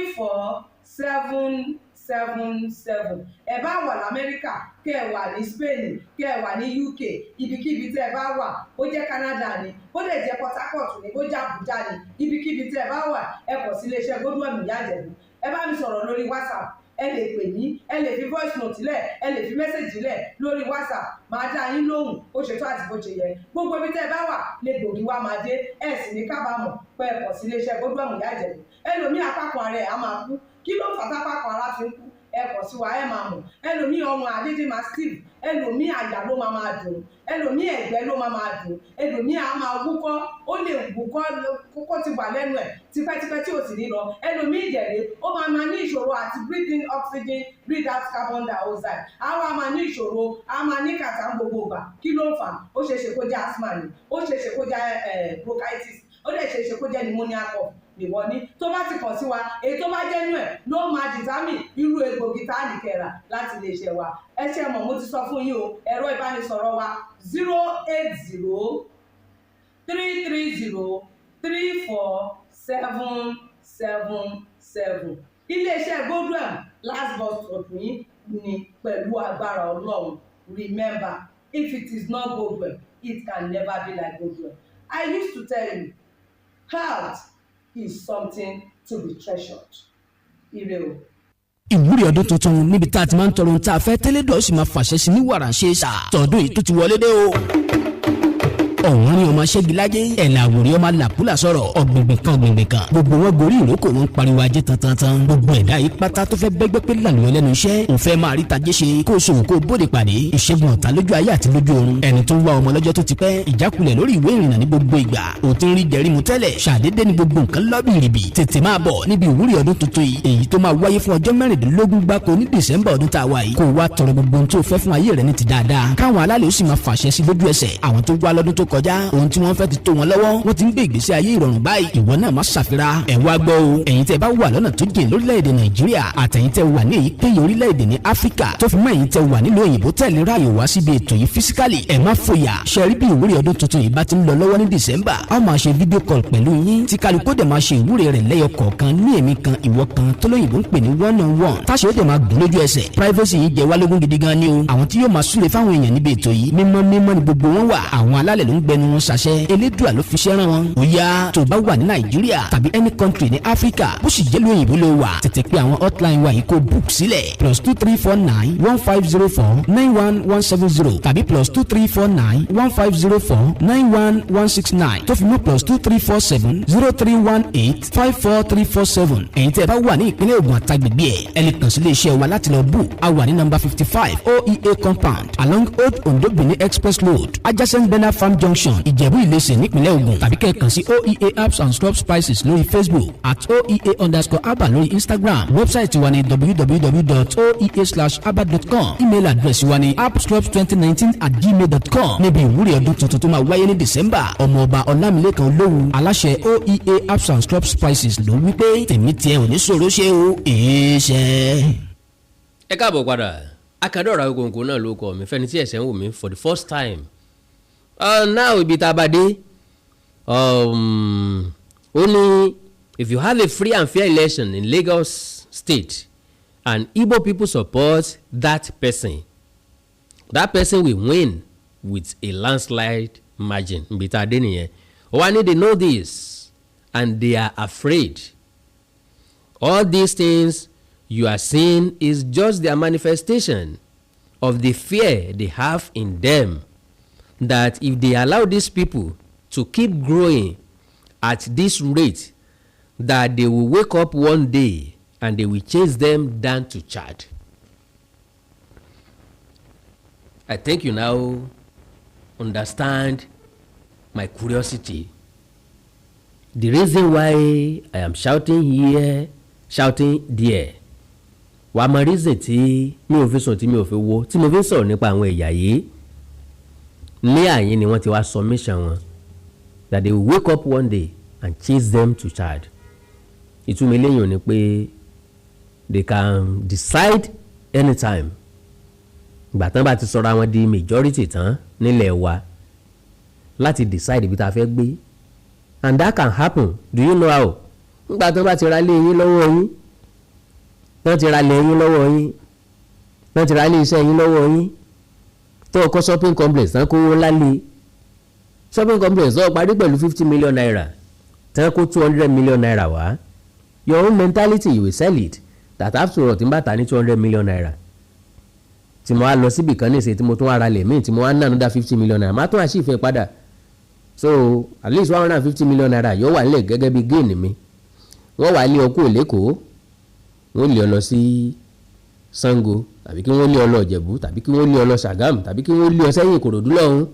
080330347. 7 7. Ẹ bá wà lamẹ́ríkà, kẹ́ ẹ wà ní Spain, kẹ́ ẹ wà ní UK, ibikíbi tẹ́ ẹ bá wà, bó jẹ́ Canada ni, bó lè jẹ́ Port Harcourt ni, bó jẹ́ Abuja ni, ibikíbi tẹ́ ẹ bá wà, ẹ kàn sí iléeṣẹ́ Godwin Ìyá Ìjẹ̀bú. Ẹ bá mi sọ̀rọ̀ lórí WhatsApp, ẹ lè pè mí, ẹ lè fi voice note lẹ̀, ẹ lè fi message lẹ̀ lórí WhatsApp. Máa dá yín lóhùn bó ṣe tó àti bó ṣe yẹ. Gbogbo ibi tẹ́ ẹ bá wà lè gbòógì wá máa dé. Ẹ sì ní kábàámọ̀ pé ẹ kàn sí iléeṣẹ́ Godwin Ìyá Ìjẹ̀bú. Ẹlòmíì, apákan ara ẹ̀ á máa kú. Kí ló fà tápákan ara fi ń kú? Ẹ kàn sí wa, ẹ máa mọ̀. Ẹlòmíì, ọrùn àdédé máa stiff. Ẹlòmíì, àyà ló máa máa dùn. Ẹlòmíì, ẹ̀gbẹ́ ló máa máa dùn. Ẹlòmíì á máa wúkọ́, ó lè wúkọ́ kókó ti wà lẹ́nu ẹ̀ tipẹ́tipẹ́ tí ò sì ní lọ. Ẹlòmíì ìjẹ̀lẹ̀, ó máa máa ní ìṣòro àti breathe in oxygen, breathe out carbon dioxide. Á wá máa ní ìṣòro, á máa ní kàtà ń gbogbo ìgbà. Kí ló ń fà? Ó ṣeé ṣe kó jẹ́ asthma ni, ó ṣeé ṣe kó jẹ́ bronchitis, ó lè ṣeé ṣe kó jẹ́ pneumonia cough nìwọ ní. Tó bá ti kàn sí wa, èyí tó bá jẹ́ nú ẹ̀ ló máa determine irú egbògi tá a ní kẹrà láti lè ṣe wa. Ẹ ṣe mọ̀, mo ti sọ fún yín o. Ẹ̀rọ ìbánisọ̀rọ̀ wa, 08033034777. Iléeṣẹ́ Godwin, last bus stop yín ni pẹ̀lú agbára Ọlọ́run. Remember, if it is not Godwin, it can never be like Godwin. I used to tell you, health is something to be treasured. Ire o. Ìwúrí ọdún tuntun níbi tá a ti máa ń tọrọ ohun tá a fẹ́ tẹ́lẹ̀ dọ̀ sì máa fàṣẹ sí ní wàrà ṣe é sà. Tọdún yìí tó ti wọlé dé o. Ọ̀wọ́n ní ọmọ aṣẹ́gilájẹ́, ẹ̀là àwòrán ọmọ làkúlà sọ̀rọ̀ ọ̀gbìngbìn kan, ọ̀gbìngbìn kan, gbogbo wọn gorí ìrókò, wọn pariwo ajé tantan. Gbogbo ẹ̀dá yìí pátá tó fẹ́ bẹ́gbẹ́ pé làlùyọ lẹ́nu iṣẹ́, òun fẹ́ máa rí tajé ṣe, kó o ṣòwò, kó o bóde pàdé ìṣègùn ọ̀tá lójú ayé àti lójú ọ̀run, ẹni tó ń wá ọmọ lọ́jọ́ tó ti pẹ́, ìjákulẹ̀ lórí ìwé ìrìnnà ní gbogbo ìgbà, ò ti ń rí jẹrí mu tẹ́lẹ̀, ṣàdédé ní gbogbo nǹkan lọ́bìrìbì, tètè máa bọ̀ níbi ìwúrí ọdún tuntun yìí, èyí tó máa wáyé fún ọjọ́ 16 gbáko ní December ọdún tá a wà yìí, kó o wá tọrọ gbogbo ohun tó fẹ́ fún ayé rẹ ní ti dáadáa, káwọn alálẹ̀ ó sì máa fàṣẹ sí lójú ẹsẹ̀. Àwọn tó wá lọ́dún tó kọjá, ohun tí wọ́n fẹ́ ti tó wọn lọ́wọ́, wọ́n ti ń gbé ìgbésí ayé ìrọ̀rùn báyìí. Ìwọ náà má ṣàfira. Ẹ̀ wá gbọ́ o, ẹ̀yin tẹ́ bá wà lọ́nà tó jìn lórílẹ̀‐èdè Nàìjíríà, àtẹ̀yin tẹ́ wà ní èyíkéyìí orílẹ̀-èdè ní Áfíríkà, tó fi mọ́ ẹ̀yin tẹ́ wà nílùú òyìnbó tẹ̀lé ráàyè wá síbi ètò yìí physically, ẹ̀ má fòyà. Ṣe rí bí ìwúrí ọdún tuntun yìí bá ti ń lọ lọ́wọ́ ní December, a ó máa ṣe video call pẹ̀lú yín, tí kálukú dẹ̀ máa ṣe ìwúre rẹ̀ lẹ́yọ kọ̀ọ̀kan ní èmi kan, ìwọ kan, tó lóyìnbó ń pè ní one on one, táṣe ó dẹ̀ máa gùn lójú ẹsẹ̀. Privacy yìí jẹ́ wá lógún gidi gan ni o. Àwọn tí yóò máa súre fáwọn èèyàn níbi ètò yìí, mímọ́ mímọ́ ni gbogbo wọn wà. Àwọn alálẹ̀ ló ń gbẹnu wọn ṣàṣẹ, Elédùà ló fi ṣẹ́ràn wọn. Ó yá, tó bá wà ní Nàìjíríà tàbí any country ní Áfíríkà, bó sì jẹ́ lóyìnbó ló wà, tètè pé àwọn hotline wa yìí kó book sílẹ̀: +234 915 049 1170 tàbí +234 915 049 1169, tó fi mọ́ +234 703 185 4347. Ẹ̀yin tẹ́ ẹ bá wà ní ìpínlẹ̀ Ògùn àtàgbègbè ẹ̀, ẹ lè kàn sí iléeṣẹ́ wa láti lọ book. A wà ní number 55, OEA compound, along Old Ondo Benin Express Road, adjacent Bena Farm Junction, Ìjẹ̀bú Ìlẹsẹ̀, nípínlẹ̀ Ògùn, tàbí kẹ́ ẹ kàn sí OEA Herbs and Scrub Spices lórí Facebook, @oea_abba lórí Instagram. Website wa ní www.oea/abba.com. Email address wa ní appscrubs2019@gmail.com. Níbi ìwúrí ọdún tuntun tó máa wáyé ní December, Ọmọọba Ọlámilẹ́kan Olóhùn, aláṣẹ OEA Herbs and Scrub Spices, ló wí pé tèmi tiẹ̀ ò ní sọ̀rọ̀ ṣe o, èé ṣe. Ẹ káàbọ̀ padà. Akadọ́ra Awikonko náà ló kọ mi, fẹ́ni tí ẹ̀sẹ̀ ń wò mí for the first time. Now, ibi tá a bá dé, ó ní if you have a free and fair election in Lagos State and Igbo people support that person, that person will win with a landslide margin. Ibi tá a dé nìyẹn. Ó wá ní they know this and they are afraid. All these things you are seeing is just their manifestation of the fear they have in them that if they allow these people to keep growing at this rate, that they will wake up one day and they will chase them down to Chad. I think you now understand my curiosity. The reason why I am shouting here, shouting there. Wàá mọ reason tí mi ò fi sùn, tí mi ò fi wo, tí mo fi ń sọ̀rọ̀ nípa àwọn ẹ̀yà yìí. Ní àyín ni wọ́n ti wá submission wọn that they will wake up one day and chase them to Chad. Ìtumọ̀ eléyìí ò ní pé they can decide anytime ìgbà tán bá ti sọra wọn di majority tán nílẹ̀ wa láti decide ibi tá a fẹ́ gbé. And that can happen. Do you know how? Nígbà tán bá ti ra lé yín lọ́wọ́ yín, Wọ́n ti ra ilẹ̀ yín lọ́wọ́ yín, wọ́n ti ra ilé iṣẹ́ yín lọ́wọ́ yín, tó o kọ́ shopping complex tán, kówó ńlá lé shopping complex tó o parí pẹ̀lú ₦50 million, tán kó ₦200 million wá. Your own mentality, you will sell it, that after all, tí n bá ta ní ₦200 million, tí mo wá lọ síbì kan ní ìsìn, tí mo tún wá ra lẹ̀ míì, tí mo wá ná another ₦50 million, má tún àṣìfẹ́ padà. So at least ₦150 million yóò wà nílẹ̀ gẹ́gẹ́ bí gain mi. Wọ́n wà lé ọkọ̀ lẹ́kọ̀ọ́, wọ́n lé ọ lọ sí Ṣàngó, tàbí kí wọ́n lé ọ lọ Ìjẹ̀bú, tàbí kí wọ́n lé ọ lọ Ṣàgámù, tàbí kí wọ́n lé ọ sẹ́yìn Ìkòròdú lọ́hùn,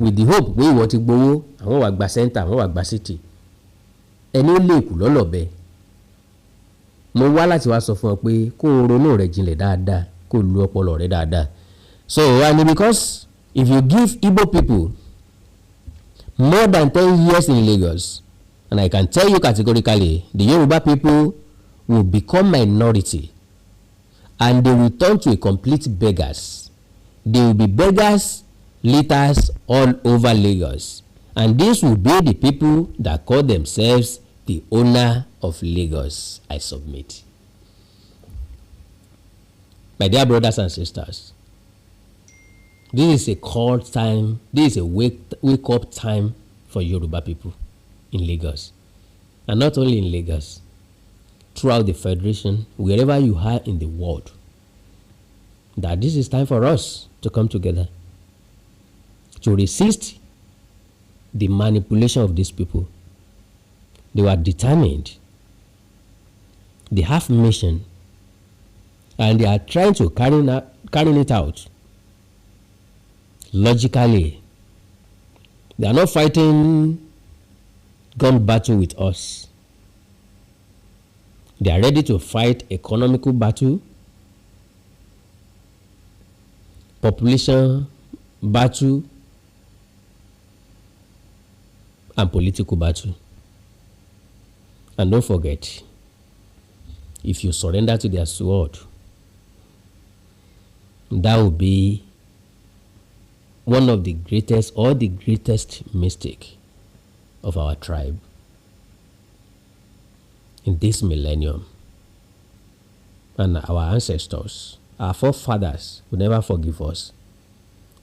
with the hope pé ìwọ ti gbowó, àwọn wà gba center, àwọn wà gba city. Ẹni ó lè kú lọ́lọ́bẹ. Mo wá láti wá sọ fún ọ pé kó o ronú rẹ jinlẹ̀ dáadáa, kó o lu ọpọlọ rẹ dáadáa. So, and because if you give Igbo people more than 10 years in Lagos, and I can tell you categorically, the Yoruba people will become minority and they will turn to a complete beggars. They will be beggars, litters all over Lagos, and these will be the people that call themselves the owner of Lagos. I submit. My dear brothers and sisters, this is a call time, this is a wake up time for Yoruba people in Lagos, and not only in Lagos, throughout the federation, wherever you are in the world, that this is time for us to come together to resist the manipulation of these people. They were determined, they have mission, and they are trying to carrying it out logically. They are not fighting gun battle with us. They are ready to fight economical battle, population battle and political battle. And don't forget, if you surrender to their sword, that will be one of the greatest or the greatest mistake of our tribe in this millennium. And our ancestors, our forefathers, will never forgive us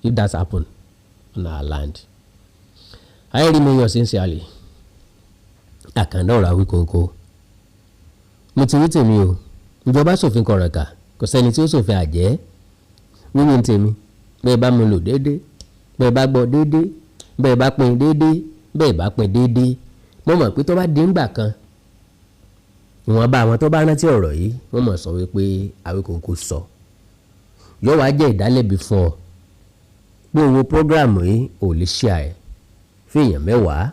if that happened on our land. I remain yours sincerely, Àkàndá ọ̀rọ̀ Awíkonko. Mo ti wí tèmi o. Ìjọba ṣòfin kọ̀rọ̀kà, kò sẹ́ni tí ó ṣòfin àjẹ́. Wíwí ń tèmi, bẹ́ẹ̀ bá mi lò déédéé, bẹ́ẹ̀ bá gbọ́ déédéé, bẹ́ẹ̀ bá pín déédéé, bẹ́ẹ̀ bá pín déédéé, mo mọ̀ pé tó bá dé ńgbà kan, ìwọ̀nba àwọn tó bá rántí ọ̀rọ̀ yìí, wọ́n mọ̀ sọ wípé Awíkonko sọ. Yóò wá jẹ́ ìdálẹ́bi fún ọ pé owó program yìí ò lè ṣe àì fún èèyàn 10,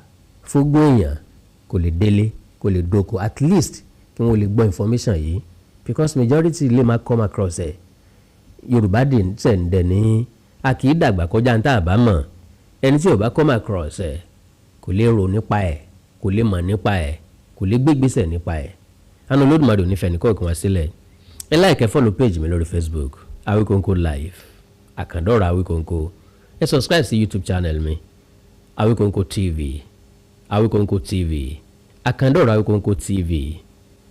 fógún èèyàn, kò lè délé, kò lè dóko, at least kí wọ́n lè gbọ́ information yìí, because majority lè má come across ẹ̀. Yorùbá dì ń dẹ̀ ní a kì í dàgbà kọjá ní tá a bá mọ̀. Ẹni tí ò bá come across ẹ̀, kò lè rò nípa ẹ̀, kò lè mọ̀ nípa ẹ̀, kò lè gbégbésẹ̀ nípa ẹ̀. Àánú Olódùmarè ò ní fẹ́ nìkọ̀ọ̀kan wá sílẹ̀. Ẹ like, follow page mi lórí Facebook, Awikonko Live, Àkàndọ̀rọ̀ Awikonko. Ẹ subscribe sí YouTube channel mi, Awikonko TV, Awikonko TV, Àkàndọ̀rọ̀ Awikonko TV,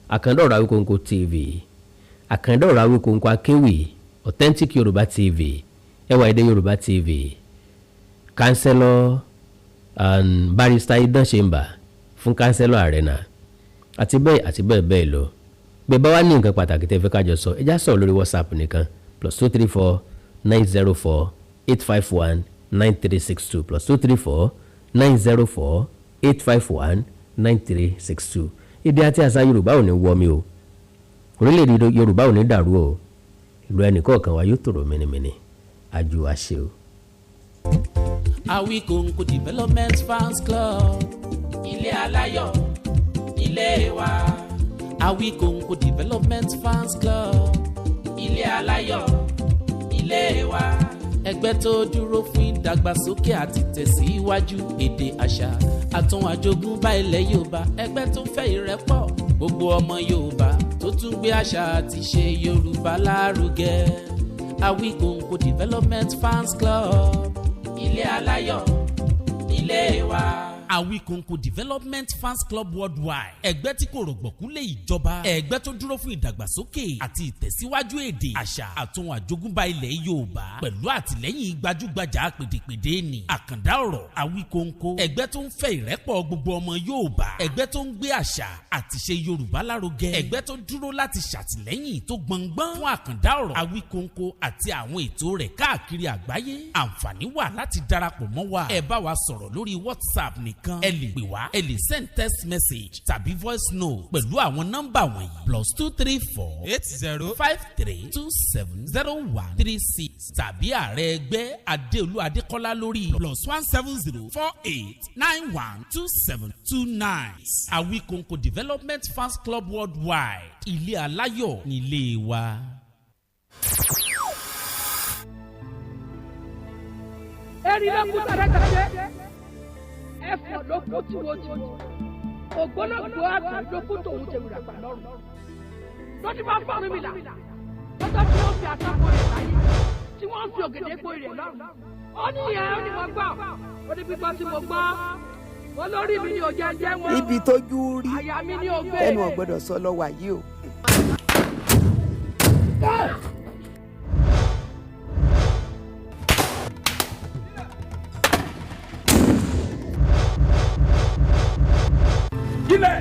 Àkàndọ̀rọ̀ Awikonko TV, Àkàndọ̀rọ̀ Awikonko Akéwì, Authentic Yorùbá TV, Ẹwà Èdè Yorùbá TV, Counselor and Barrister Idan Chamber fún Counselor Arena, àti bẹ́ẹ̀ àti bẹ́ẹ̀ bẹ́ẹ̀ lọ. Bẹ́ẹ̀ bá wá ní nǹkan pàtàkì tẹ́ fẹ́ ká jọ sọ, ẹ já sọ̀rọ̀ lórí WhatsApp nìkan: +234 904 851 9362, +234 904 851 9362. Èdè àti àṣà Yorùbá ò ní wọ mi o, orílẹ̀-èdè Yorùbá ò ní dàrú o, ìlú ẹnìkọ̀ọ̀kan wa yóò tòrò mìnìmìnì àjò àṣẹ o. Awikonko Development Fans Club, ilé aláyọ̀, ilé wa. Awikonko Development Fans Club, ilé aláyọ̀, ilé wa. Ẹgbẹ́ tó dúró fún ìdàgbàsókè àti tẹ̀síwájú èdè, àṣà àtún àjogúnbá ilẹ̀ Yorùbá. Ẹgbẹ́ tó fẹ́ ìrẹ́pọ̀ gbogbo ọmọ Yorùbá, tó tún gbé àṣà àti ṣe Yorùbá lárugẹ. Awikonko Development Fans Club, ilé aláyọ̀, ilé wa. Awikonko Development Fans Club Worldwide, ẹgbẹ́ tí kò rọ̀gbọ̀kú lé ìjọba, ẹgbẹ́ tó dúró fún ìdàgbàsókè àti ìtẹ̀síwájú èdè, àṣà àtun àjogúnbá ilẹ̀ Yorùbá, pẹ̀lú àtìlẹ́yìn gbajúgbajà pèdèpèdè ni Àkàndá ọ̀rọ̀ Awikonko, ẹgbẹ́ tó ń fẹ́ ìrẹ́pọ̀ gbogbo ọmọ Yorùbá, ẹgbẹ́ tó ń gbé àṣà àtìṣe Yorùbá lárugẹ, ẹgbẹ́ tó dúró láti ṣàtìlẹ́yìn tó gbọngbọ́n fún Àkàndá ọ̀rọ̀ Awikonko àti àwọn ètò rẹ̀ káàkiri àgbáyé. Àǹfààní wà láti darapọ̀ mọ́ wa. Ẹ bá wa sọ̀rọ̀ lórí WhatsApp nìkan, ẹ lè pè wá, ẹ lè send text message tàbí voice note pẹ̀lú àwọn nọ́mbà wọ̀nyí: +234 80 53270136, tàbí ààrẹ ẹgbẹ́ Adéolú Adékọ́lá lórí +1 7048912729. Awikonko Development Fans Club Worldwide, ilé aláyọ̀ nílé wa. Erin ló kú tàdátàdé, ẹfọ̀n ló kú tiwotiwo, ògbólógbò àgbà ló kú tòun tèwúrà gbà lọ́rùn. Lọ́dí bá fọ́ọ̀rùn mi là lọ́jọ́ tí wọ́n fi àtakò rẹ̀ láyé, tí wọ́n fi ògèdègbò rẹ̀ lọ́rùn. Ó ní ẹ̀, ó ní mo gbọ́, ó ní gbígbọ́ tí mo gbọ́, olórí mi ni ò jẹ́ jẹ́ wọn. Ibi tójú rí àyà mi ni ò gbé. Tẹnu ò gbọ́dọ̀ sọ lọ wà yìí o. Ilẹ̀.